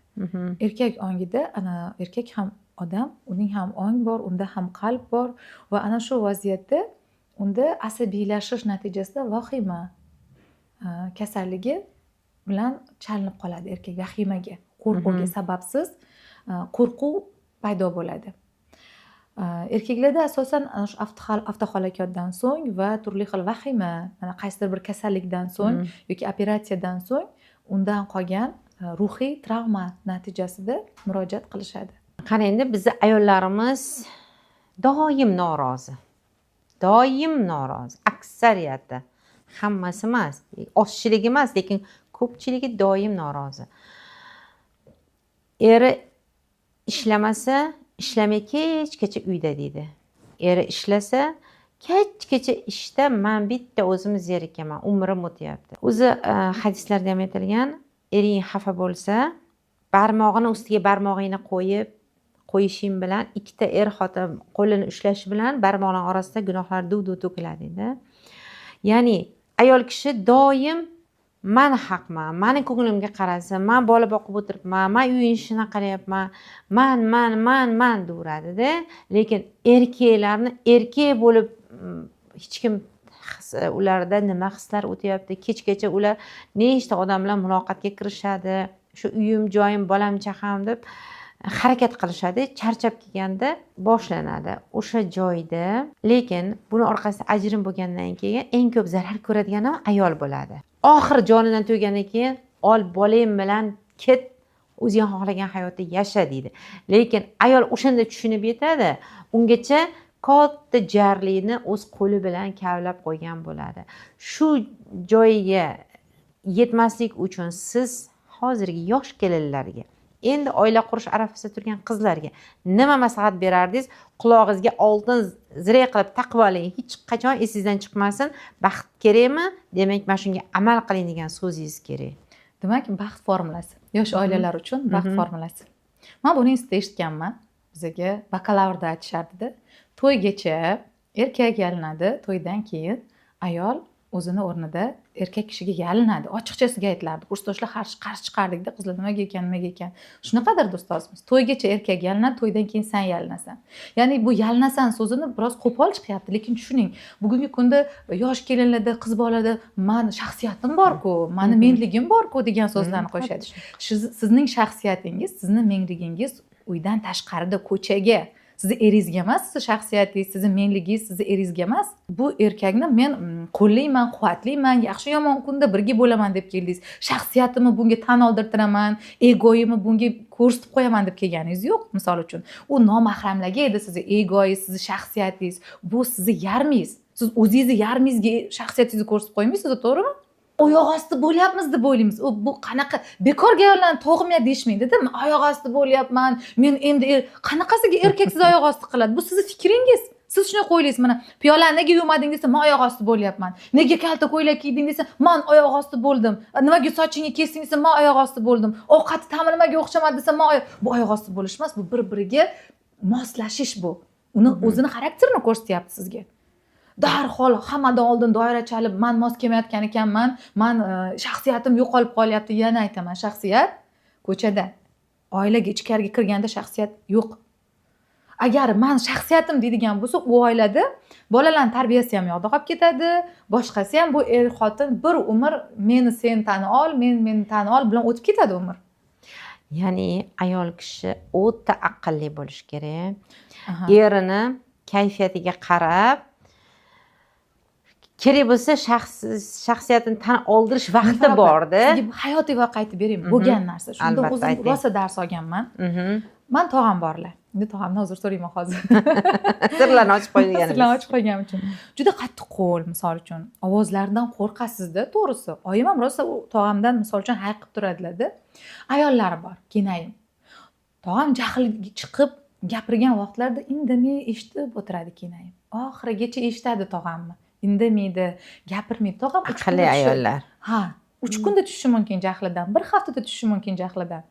Erkak ongida ana erkak ham odam, uning ham ong bor, unda ham qalb bor va ana shu vaziyatda unda asabiylashish natijasida vahima kasalligi bilan chalinib qoladi erkak, vahimaga, qo'rquvga sababsiz qo'rquv paydo bo'ladi. Erkaklarda asosan ana shu avtohalokatdan so'ng va turli xil vahima, mana qaysidir bir kasallikdan so'ng yoki operatsiyadan so'ng undan qolgan ruhiy travma natijasida murojaat qilishadi. Qarangda, bizni ayollarimiz doim norozi. Doim norozi. Aksariyati, hammasi emas, ozchilik emas, lekin ko'pchiligi doim norozi. Eri ishlamasa, ishlamay kechgacha uyda deydi. Eri ishlasa, Kechgacha ishda man bitta o'zim zerikaman, umrim o'tyapti. O'zi hadislarda ham aytilgan, ering xafa bo'lsa, barmog'ini ustiga barmog'ingni qo'yib qo'yishing bilan ikkita er xotin qo'lini ushlashi bilan barmoqlar orasida gunohlar duv-duv to'kiladi. Ya'ni ayol kishi doim man haqman, mani ko'nglimga qarasin, man bola boqib o'tiribman, man uy ishini qilyapman, man man man man deyaveradida. Lekin erkaklarni erkak bo'lib hech kim ularda nima hislar o'tyapti, kechgacha ular nechta odam bilan muloqotga kirishadi, shu uyim joyim bolam chaqam deb harakat qilishadi, charchab kelganda boshlanadi o'sha joyda. Lekin buni orqasida ajrim bo'lgandan keyin eng ko'p zarar ko'radigan ham ayol bo'ladi. Oxir jonidan to'ygandan keyin ol bolang bilan ket, o'zing xohlagan hayotda yasha deydi. Lekin ayol o'shanda tushunib yetadi, ungacha katta jarlikni o'z qo'li bilan kavlab qo'ygan bo'ladi. Shu joyiga yetmaslik uchun siz hozirgi yosh kelinlarga, endi oila qurish arafasida turgan qizlarga nima maslahat berardingiz? Qulog'ingizga oltin zirey qilib taqib oling, hech qachon esingizdan chiqmasin. Baxt kerakmi? Demak, mana shunga amal qiling degan so'zingiz kerak. Demak, baxt formulasi. Yosh oilalar uchun baxt formulasi. Men buni institutda eshitganman. Bizga bakalavrda aytishardi-da. To'ygacha erkak yalinadi, to'ydan keyin ayol o'zini o'rnida erkak kishiga yalinadi. Ochiqchasiga aytilardi. Kursdoshlar qarshi chiqardikda, qizlar nimaga ekan, nimaga ekan. Shunaqadir ustozimiz. To'ygacha erkak yalinadi, to'ydan keyin sen yalinasan. Ya'ni bu yalinasan so'zini biroz qo'pol chiqyapti, lekin tushuning. Bugungi kunda yosh kelinlarda, qiz bolada men shaxsiyatim bor-ku, meni menligim bor-ku degan so'zlarni qo'yishadi. Sizning shaxsiyatingiz, sizning menligingiz uydan tashqarida ko'chaga, sizni eringizga emas, sizni shaxsiyatingiz, sizni menligingiz, sizni eringizga emas. Bu erkakni men qo'llayman, quvvatlayman, yaxshi yomon kunda birga bo'laman deb keldingiz. Shaxsiyatimni bunga tan oldirtiraman, egoyimni bunga ko'rsatib qo'yaman deb kelganingiz yo'q, misol uchun. U nomahramlarga edi sizni egoyingiz, sizni shaxsiyatingiz. Bu sizni yarmingiz. Siz o'zingizni yarmingizga shaxsiyatingizni ko'rsatib qo'ymaysiz, to'g'rimi? Oyoq osti bo'lyapmiz deb o'ylaymiz. U bu qanaqa bekorga ayollarni to'g'miya deyishmaydi-da. Men oyoq osti bo'lyapman. Men endi qanaqasiga erkak sizni oyoq osti qiladi? Bu sizni fikringiz. Siz shuni qo'ylaysiz. Mana piyolani nega yuvmading desa, men oyoq osti bo'lyapman. Nega kalta ko'ylak kiyding desa, men oyoq osti bo'ldim. Nimaga sochingni kesding desa, men oyoq osti bo'ldim. Ovqat ta'mi nimaga o'xshamadi desa, men bu oyoq osti bo'lish emas, bu bir-biriga moslashish bu. Uni o'zini xarakterini ko'rsatyapti sizga. Darhol hammadan oldin doira chalib, men mos kelmayotgan ekanman, men shaxsiyatim yo'qolib qolyapti. Yana aytaman, shaxsiyat ko'chada, oilaga ichkariga kirganda shaxsiyat yo'q. Agar men shaxsiyatim deydigan bo'lsa, u oilada bolalarning tarbiyasi ham yo'qda qolib ketadi, boshqasi ham. Bu er xotin bir umr meni sen tan ol, men meni tan ol bilan o'tib ketadi umr. Ya'ni ayol kishi o'ta aqlli bo'lishi kerak. Erini kayfiyatiga qarab kerak bo'lsa shaxsiyatini tan oldirish vaqti borda. Sizga hayotiy voqea aytib beraymi? Bo'lgan narsa. Shunda o'zim rosa dars olganman. Man tog'am borlar. Endi tog'amni hozir so'rayman hozir. Sirlarni ochib qo'yganim. Sirlarni ochib qo'yganim uchun. Juda qattiq qo'l, misol uchun. Ovozlaridan qo'rqasizda, to'g'risi. Oyim ham rosa u tog'amdan misol uchun hayiqib turadilar-da. Ayollari bor, kenayim. Tog'am jahli chiqib gapirgan vaqtlarda indamay eshitib o'tiradi kenayim. Oxirigacha eshitadi tog'amni. Indamaydi, gapirmaydi. Tog'am aqlli ayollar. Ha, 3 kunda tushishi mumkin jahlidan, 1 haftada tushishi mumkin jahlidan.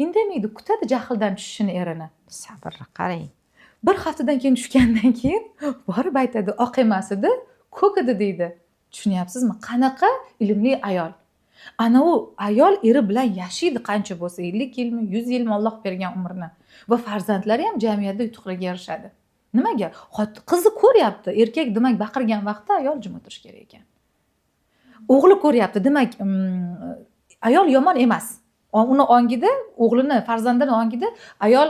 Indamaydi, kutadi jahldan tushishini erini. Sabr qarang. 1 haftadan keyin tushgandan keyin borib aytadi, oq emas edi, ko'k edi deydi. Tushunyapsizmi? Qanaqa ilmli ayol. Ana u ayol eri bilan yashaydi qancha bo'lsa, 50 yilmi, 100 yilmi Alloh bergan umrini. Va farzandlari ham jamiyatda yutuqlarga erishadi. Nimaga? Qizi ko'ryapti, erkak demak baqirgan vaqtda ayol jim o'tirish kerak ekan. O'g'li ko'ryapti, demak ayol yomon emas. Uni ongida, o'g'lini, farzandini ongida ayol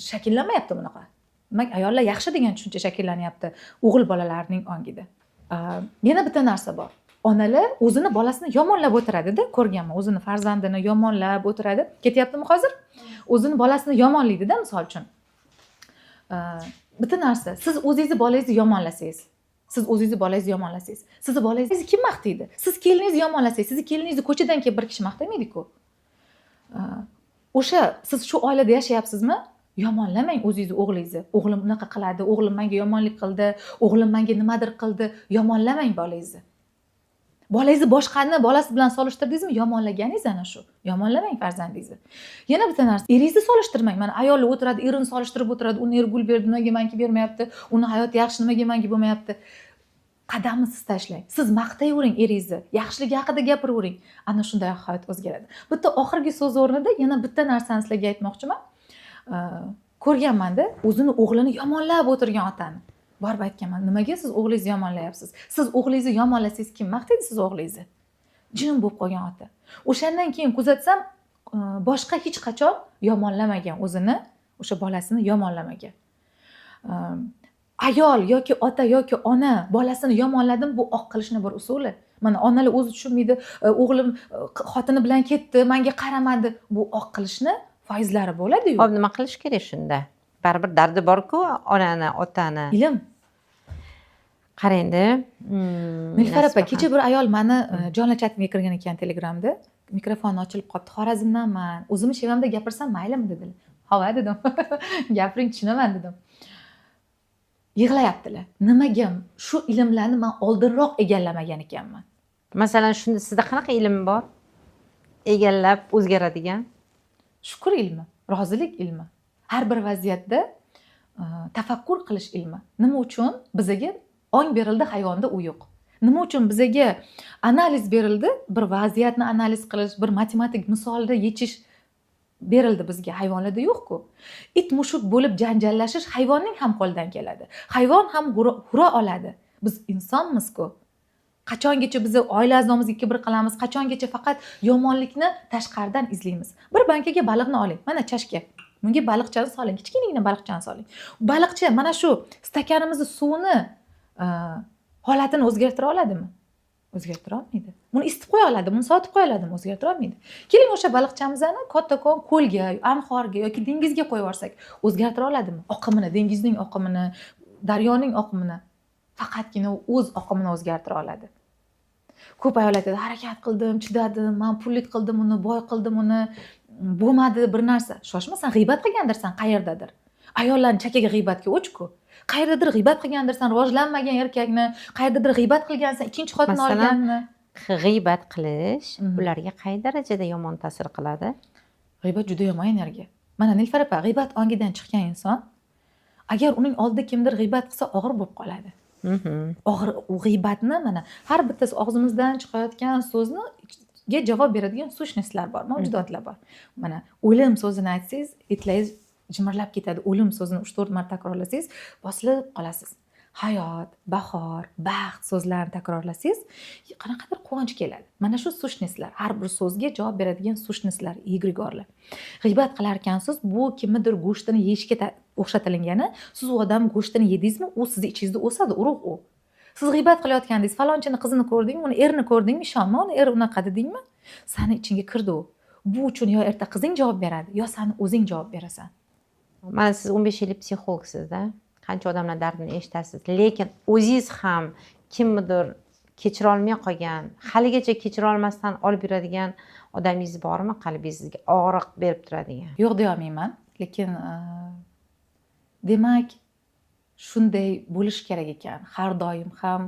shakllanmayapti bunaqa. Demak, ayollar yaxshi degan tushuncha shakllanyapti o'g'il bolalarning ongida. Yana bitta narsa bor. Onalar o'zini bolasini yomonlab o'tiradi-da, ko'rganman, o'zini farzandini yomonlab o'tiradi. Ketyaptimi hozir? O'zini bolasini yomonlaydi-da, misol uchun. Bitta narsa, siz o'zingizni bolangizni yomonlasangiz, siz o'zingizni bolangizni yomonlasangiz, sizni bolangizni kim maqtaydi? Siz keliningizni yomonlasangiz, sizni keliningizni ko'chadan kelib bir kishi maqtamaydi-ku. O'sha siz shu oilada yashayapsizmi? Yomonlamang o'zingizni o'g'lingizni. O'g'lim unaqa qiladi, o'g'lim menga yomonlik qildi, o'g'lim menga nimadir qildi. Yomonlamang bolangizni. Bolangizni boshqani bolasi bilan solishtirdingizmi, yomonlaganingiz ana shu. Yomonlamang farzandingizni. Yana bitta narsa, eringizni solishtirmang. Mana ayollar o'tiradi, erini solishtirib o'tiradi, uni eri gul berdi, nimaga menga bermayapti, uni hayoti yaxshi, nimaga menga bo'lmayapti. Qadamni siz tashlang. Siz maqtayvering eringizni, yaxshiligi haqida gapiravering. Ana shunday hayot o'zgaradi. Bitta oxirgi so'z o'rnida yana bitta narsani sizlarga aytmoqchiman. Ko'rganmanda o'zini o'g'lini yomonlab o'tirgan otani. Borib aytganman, nimaga siz o'g'lingizni yomonlayapsiz? Siz o'g'lingizni yomonlasangiz kim maqtaydi siz o'g'lingizni? Jim bo'lib qolgan ota. O'shandan keyin kuzatsam, boshqa hech qachon yomonlamagan o'zini, o'sha bolasini yomonlamagan. Ayol yoki ota yoki ona bolasini yomonladim, bu oq qilishni bir usuli. Mana onalar o'zi tushunmaydi, o'g'lim xotini bilan ketdi, menga qaramadi. Bu oq qilishni foizlari bo'ladi-yu. Xo'p, nima qilish kerak shunda? Baribir dardi bor-ku onani, otani. Ilm. Qarang-da. Nilufar opa, kecha bir ayol meni jonli chatimga kirgan ekan Telegramda. Mikrofon ochilib qolibdi. Xorazmdanman. O'zimni shevamda gapirsam maylimi dedilar. Hova dedim. Gapiring, tushunaman dedim. Yig'layaptilar. Nimaga shu ilmlarni men oldinroq egallamagan ekanman? Masalan, shunda sizda qanaqa ilm bor? Egallab o'zgaradigan? Shukr ilmi, rozilik ilmi. Har bir vaziyatda tafakkur qilish ilmi. Nima uchun bizaga ong berildi, hayvonda u yo'q? Nima uchun bizaga analiz berildi, bir vaziyatni analiz qilish, bir matematik misolni yechish berildi bizga, hayvonlarda yo'q-ku. It mushuk bo'lib janjallashish hayvonning ham qo'lidan keladi. Hayvon ham hura oladi. Biz insonmiz-ku. Qachongacha biz oila a'zomizga kibr qilamiz, qachongacha faqat yomonlikni tashqaridan izlaymiz. Bir bankaga baliqni oling, mana chashka. Bunga baliqchani soling, kichkinagina baliqchani soling. Baliqcha mana shu stakanimizni suvini holatini o'zgartira oladimi? O'zgartira olmaydi. Buni isitib qo'ya oladimi? Buni sovutib qo'ya oladimi? O'zgartira olmaydi. Keling o'sha baliqchamizni kattakon ko'lga, anhorga yoki dengizga qo'yib yuborsak, o'zgartira oladimi? Oqimini, dengizning oqimini, daryoning oqimini. Faqatgina u o'z oqimini o'zgartira oladi. Ko'p ayol aytadi, harakat qildim, chidadim, men pullik qildim uni, boy qildim uni, bo'lmadi bir narsa. Shoshma, sen g'iybat qilgandirsan qayerdadir. Ayollarning chakaga g'iybatga o'ch-ku. Qayerdadir g'iybat qilgandirsan, rivojlanmagan erkakni, qayerdadir g'iybat qilgansan, ikkinchi xotin olganni. G'iybat qilish ularga qay darajada yomon ta'sir qiladi? G'iybat juda yomon energiya. Mana Nilufar opa, g'iybat ongidan chiqqan inson, agar uning oldida kimdir g'iybat qilsa, og'ir bo'lib qoladi. Og'ir u g'iybatni mana har bittasi og'zimizdan chiqayotgan so'zni ga javob beradigan sushnoslar bor, mavjudotlar bor. Mana o'lim so'zini aytsangiz, etlaringiz jimirlab ketadi. O'lim so'zini 3-4 marta takrorlasangiz, bosilib qolasiz. Hayot, bahor, baxt so'zlarini takrorlasangiz, qanaqadir quvonch keladi. Mana shu sushnoslar, har bir so'zga javob beradigan sushnoslar, egregorlar. G'iybat qilar ekansiz, bu kimnidir go'shtini yeyishga o'xshatilgani, siz u odam go'shtini yedingizmi, u sizni ichingizda o'sadi, urug' u. Siz g'iybat qilayotgandingiz, falonchini qizini ko'rdingmi, uni erini ko'rdingmi, ishonma, uni eri unaqa dedingmi? Sani ichingga kirdi u. Bu uchun yo erta qizing javob beradi, yo sani o'zing javob berasan. Mana siz 15 yillik psixologsizda, qancha odamlar dardini eshitasiz, lekin o'zingiz ham kimnidir kechira olmay qolgan, haligacha kechira olmasdan olib yuradigan odamingiz bormi, qalbingizga og'riq berib turadigan? Yo'q deya olmayman, lekin demak shunday bo'lish kerak ekan. Har doim ham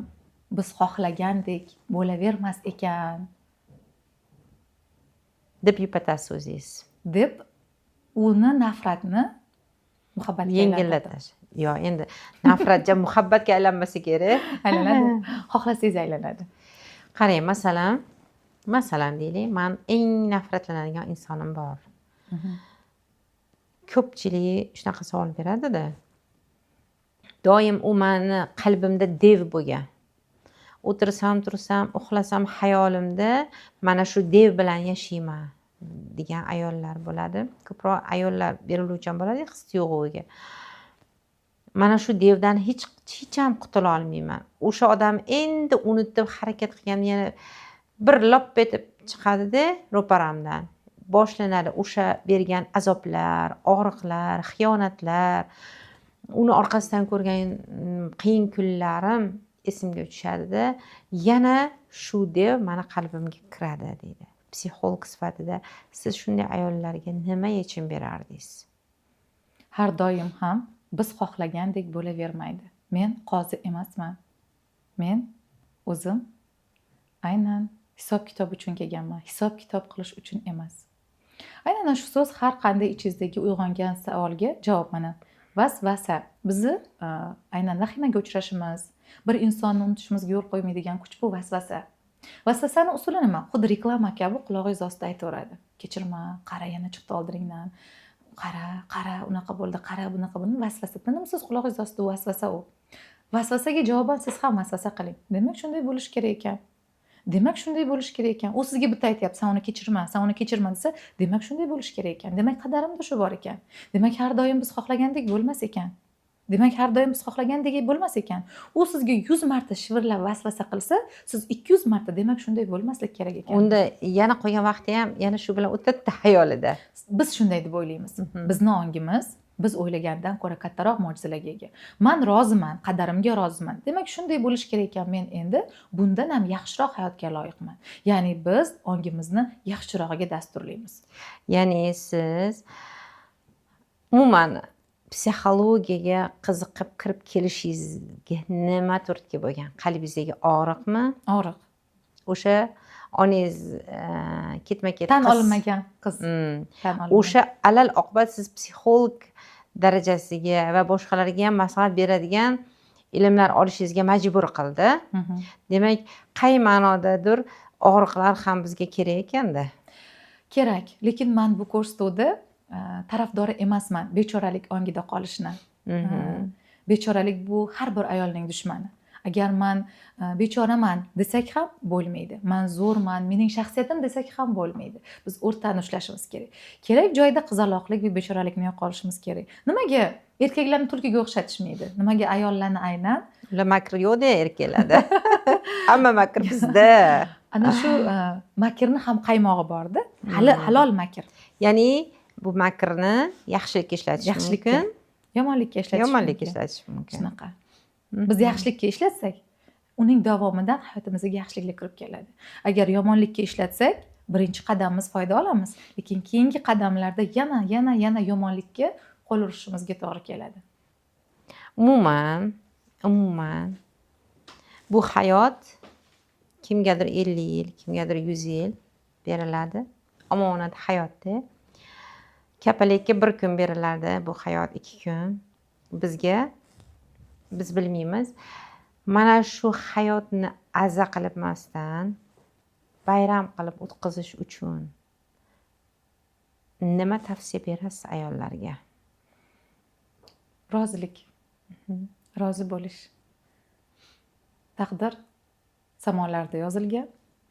biz xohlagandek bo'lavermas ekan deb yupatasiz o'zingiz. Deb uni nafratni muhabbatga yengillatish. Yo, endi nafrat ja muhabbatga aylanmasa kerak. Aylanadi. Xohlasangiz aylanadi. Qarang, masalan deylik, men eng nafratlanadigan insonim bor. Ko'pchilik shunaqa savol beradida. Doim u meni qalbimda dev bo'lgan. O'tirsam, tursam, uxlasam xayolimda mana shu dev bilan yashayman degan ayollar bo'ladi. Ko'proq ayollar beriluvchan bo'ladi his tuyg'uga. Mana shu devdan hech ham qutula olmayman. O'sha odam endi unutib harakat qilganda yana bir lop etib chiqadida ro'paramdan. Boshlanadi o'sha bergan azoblar, og'riqlar, xiyonatlar, uni orqasidan ko'rgan qiyin kunlarim esimga tushadida, yana shu dev meni qalbimga kiradi deydi. Psixolog sifatida siz shunday ayollarga nima yechim berardingiz? Har doim ham biz xohlagandek bo'lavermaydi. Men qozi emasman. Men o'zim aynan hisob kitob uchun kelganman, hisob kitob qilish uchun emas. Aynan shu so'z har qanday ichingizdagi uyg'ongan savolga javob. Mana vasvasa bizni aynan vahimaga uchrashimiz, bir insonni unutishimizga yo'l qo'ymaydigan kuch bu vasvasa. Vasvasani usuli nima? Xuddi reklama kabi qulog'ingiz ostida aytaveradi. Kechirma, qara yana chiqdi oldiringdan. Qara, qara unaqa bo'ldi, qara bunaqa bo'ldi. Vasvasa. Tinimsiz qulog'ingiz ostida vasvasa u. Vasvasaga javoban siz ham vasvasa qiling. Demak, shunday bo'lishi kerak ekan. Demak, shunday bo'lishi kerak ekan. U sizga bitta aytyapti, sen uni kechirma, sen uni kechirma desa, demak shunday bo'lishi kerak ekan. Demak, qadarimda shu bor ekan. Demak, har doim biz xohlagandek bo'lmas ekan. Demak, har doim biz xohlagandek bo'lmas ekan. U sizga 100 marta shivirlab vasvasa qilsa, siz 200 marta demak shunday bo'lmaslik kerak ekan. Unda yana qolgan vaqti ham yana shu bilan o'tadi xayolida. Biz shunday deb o'ylaymiz. Bizni ongimiz biz o'ylagandan ko'ra kattaroq mo'jizalarga ega. Men roziman, qadarimga roziman. Demak, shunday bo'lishi kerak ekan, men endi bundan ham yaxshiroq hayotga loyiqman. Ya'ni biz ongimizni yaxshirog'iga dasturlaymiz. Ya'ni siz umuman psixologiyaga qiziqib kirib kelishingizga nima turtki bo'lgan? Qalbingizdagi og'riqmi? Og'riq. O'sha onangiz ketma-ket tan olinmagan qiz. Tan olinmagan. O'sha alal oqibat siz psixolog darajasiga va boshqalarga ham maslahat beradigan ilmlar olishingizga majbur qildi. Demak, qay ma'nodadir og'riqlar ham bizga kerak ekanda. Kerak, lekin men bu ko'rsatuvda tarafdori emasman bechoralik ongida qolishni. Bechoralik bu har bir ayolning dushmani. Agar man bechoraman desak ham bo'lmaydi. Man zo'rman, mening shaxsiyatim desak ham bo'lmaydi. Biz o'rtani ushlashimiz kerak. Kerak joyda qizaloqlik va bechoralikni yo'qolishimiz kerak. Nimaga erkaklarni tulkiga o'xshatishmaydi? Nimaga ayollarni aynan? Ular makr yo'q-da erkaklarda. Hamma makr bizda. Ana shu makrni ham qaymog'i bor-da. Hali halol makr. Ya'ni bu makrni yaxshilikka ishlatish mumkin, yomonlikka ishlatish mumkin. Yomonlikka ishlatish mumkin. Shunaqa. Biz yaxshilikka ishlatsak, uning davomidan hayotimizga yaxshiliklar kirib keladi. Agar yomonlikka ishlatsak, birinchi qadamimiz foyda olamiz, lekin keyingi qadamlarda yana, yana, yana yomonlikka qo'l urishimizga to'g'ri keladi. Umuman bu hayot kimgadir 50 yil, kimgadir 100 yil beriladi. Omonat hayotda. Kapalakka bir kun beriladi, bu hayot 2 kun. Bizga biz bilmaymiz. Mana shu hayotni aza qilibmasdan bayram qilib o'tkazish uchun nima tavsiya berasiz ayollarga? Rozilik. Rozi bo'lish. Taqdir samolarda yozilgan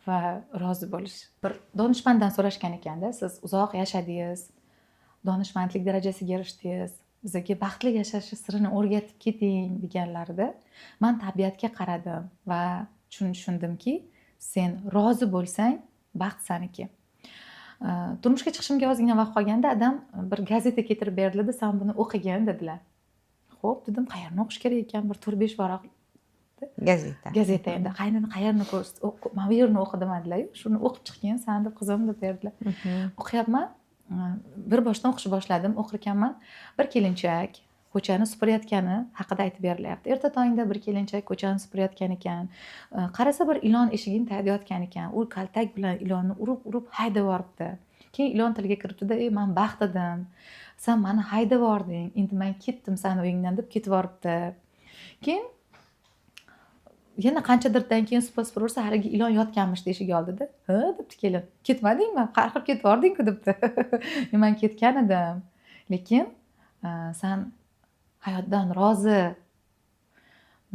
va rozi bo'lish. Bir donishmanddan so'rashgan ekanda, siz uzoq yashadingiz, donishmandlik darajasiga erishdingiz, bizga baxtli yashash sirini o'rgatib keting deganlarida, men tabiatga qaradim va tushundimki, sen rozi bo'lsang, baxt seniki. Turmushga chiqishimga ozgina vaqt qolganda adam bir gazeta keltirib berildi, sen buni o'qigin dedilar. Xo'p, dedim, qayerni o'qish kerak ekan, bir 4-5 varaq gazeta. Gazeta endi qayerni mana bu yerni o'qi demadilar-yu, shuni o'qib chiqgin sen deb qizim deb berdilar. O'qiyapman. Bir boshdan o'qishni boshladim, o'qirkanman. Bir kelinchak ko'chani supurayotgani haqida aytib berilyapti. Erta tongda bir kelinchak ko'chani supurayotgan ekan. Qarasa bir ilon eshigini tagida yotgan ekan. U kaltak bilan ilonni urib-urib haydab yuboribdi. Keyin ilon tilga kiribdi-da, "Ey, men baxt edim. Sen meni haydab yubording. Endi men ketdim seni uyingdan" deb ketib yuboribdi. Keyin yana qanchadirdan keyin supursa haligi ilon yotganmish eshik oldida. Ha, debdi kelin. Ketmadingmi? Qarqib ketib yubording-ku debdi. Men ketgan edim. Lekin sen hayotdan rozi,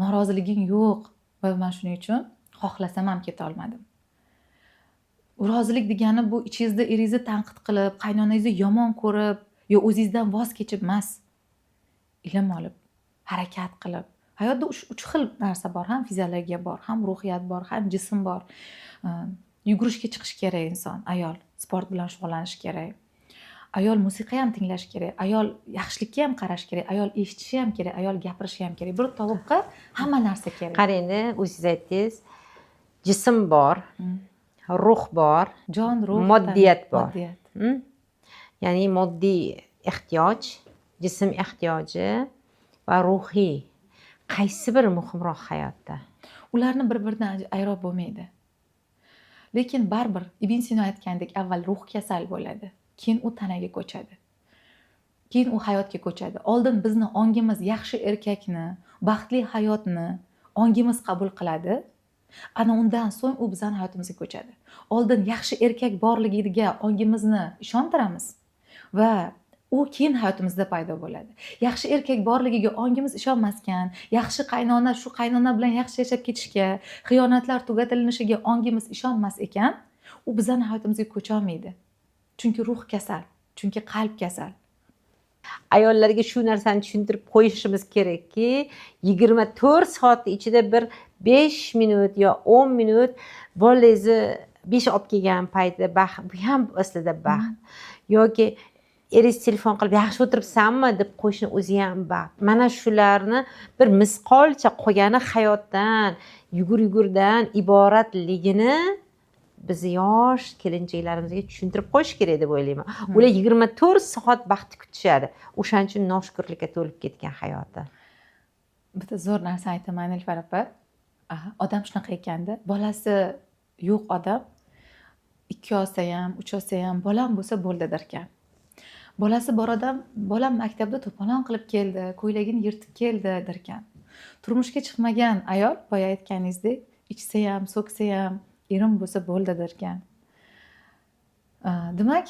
noroziliging yo'q va men shuning uchun xohlasam ham keta olmadim. Rozilik degani bu ichingizda eringizni tanqid qilib, qaynonangizni yomon ko'rib, yo o'zingizdan voz kechib emas. Ilm olib, harakat qilib. Hayotda uch xil narsa bor, ham fiziologiya bor, ham ruhiyat bor, ham jism bor. Yugurishga chiqish kerak inson, ayol sport bilan shug'ullanish kerak. Ayol musiqa ham tinglash kerak, ayol yaxshilikka ham qarash kerak, ayol eshitishi ham kerak, ayol gapirishi ham kerak. Bir tovuqqa hamma narsa kerak. Qarang, o'zingiz aytdingiz, jism bor, ruh bor, jon, ruh, moddiyat bor. Moddiyat. Ya'ni moddiy ehtiyoj, Jism ehtiyoji va ruhiy qaysi biri muhimroq hayotda? Ularni bir-biridan ayirib bo'lmaydi. Lekin baribir Ibn Sino aytgandek, avval ruh kasal bo'ladi, keyin u tanaga ko'chadi. Keyin u hayotga ko'chadi. Oldin bizni ongimiz yaxshi erkakni, baxtli hayotni ongimiz qabul qiladi. Ana undan so'ng u bizning hayotimizga ko'chadi. Oldin yaxshi erkak borligiga ongimizni ishontiramiz va u keyin hayotimizda paydo bo'ladi. Yaxshi erkak borligiga ongimiz ishonmaskan, yaxshi qaynona, shu qaynona bilan yaxshi yashab ketishga, xiyonatlar tugatilishiga ongimiz ishonmas ekan, u bizning hayotimizga ko'cha olmaydi. Chunki ruh kasal, chunki qalb kasal. Ayollarga shu narsani tushuntirib qo'yishimiz kerakki, 24 soat ichida bir 5 minut yo 10 minut bolangizni 5 olib kelgan paytda baxt, bu ham aslida baxt. Yoki eringiz telefon qilib yaxshi o'tiribsanmi deb qo'yishni o'zi ham baxt. Mana shularni bir misqolcha qolgani hayotdan, yugur-yugurdan iboratligini bizni yosh kelinchaklarimizga tushuntirib qo'yish kerak deb o'ylayman. Ular 24 soat baxtni kutishadi. O'shaning uchun noshukrlikka to'lib ketgan hayoti. Bitta zo'r narsa aytaman, Nilufar opa. Odam shunaqa ekanda, bolasi yo'q odam 2 olsa ham, 3 olsa ham bolam bo'lsa bo'ldi derkan. Bolasi bor odam, bolam maktabda to'polon qilib keldi, ko'ylagini yirtib keldi derkan. Turmushga chiqmagan ayol, boya aytganingizdek, ichsa ham, so'ksa ham erim bo'lsa bo'ldi derkan. Demak,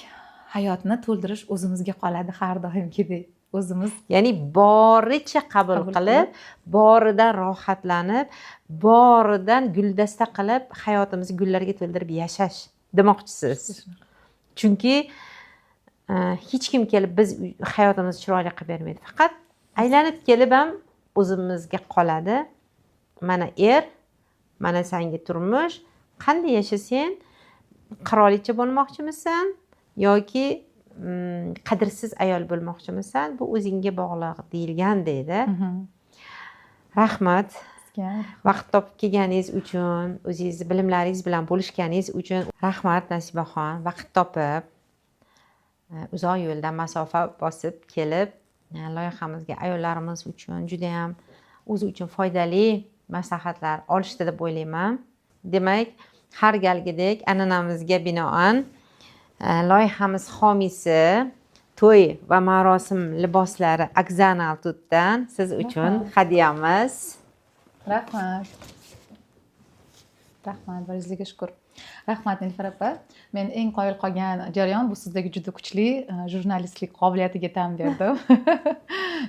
hayotni to'ldirish o'zimizga qoladi har doimgidek. O'zimiz, ya'ni boricha qabul qilib, boridan rohatlanib, boridan guldasta qilib, hayotimizni gullarga to'ldirib yashash demoqchisiz. Chunki hech kim kelib biz hayotimizni chiroyli qilib bermaydi. Faqat aylanib kelib ham o'zimizga qoladi. Mana er, mana senga turmush, qanday yashasang, qirolicha bo'lmoqchimisan yoki qadrsiz ayol bo'lmoqchimisan, bu o'zingga bog'liq deyilgan deydi. Rahmat. Vaqt topib kelganingiz uchun, o'zingizni bilimlaringiz bilan bo'lishganingiz uchun rahmat Nasibaxon. Vaqt topib, uzoq yo'ldan masofa bosib kelib, loyihamizga ayollarimiz uchun juda ham o'zi uchun foydali maslahatlar olishdi deb o'ylayman. Demak, har galgidek an'anamizga binoan loyihamiz homiysi to'y va marosim liboslari Akzana Altutdan siz uchun hadyamiz. Rahmat. Rahmat, baringizga shukur. Rahmat Nilufar opa. Men eng qoyil qolgan jarayon bu sizdagi juda kuchli jurnalistlik qobiliyatiga tan berdim.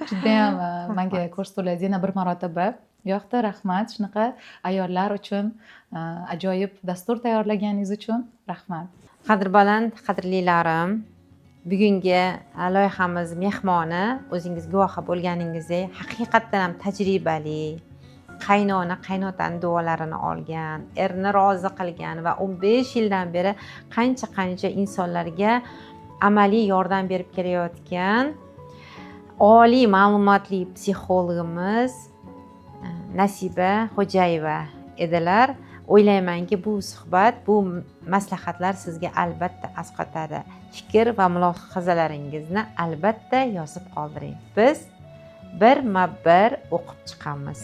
Juda ham menga ko'rsatuvlar yana bir marotaba yoqdi. Rahmat. Shunaqa ayollar uchun ajoyib dastur tayyorlaganingiz uchun rahmat. Qadrbaland qadrlilarim, bugungi loyihamiz mehmoni o'zingiz guvohi bo'lganingizdek haqiqatdan ham tajribali, qaynona qaynotani duolarini olgan, erni rozi qilgan va 15 yildan beri qancha-qancha insonlarga amaliy yordam berib kelayotgan oliy ma'lumotli psixologimiz Nasiba Xo'jayeva edilar. O'ylaymanki, bu suhbat, bu maslahatlar sizga albatta asqotadi. Fikr va mulohazalaringizni albatta yozib qoldiring. Biz birma-bir o'qib chiqamiz.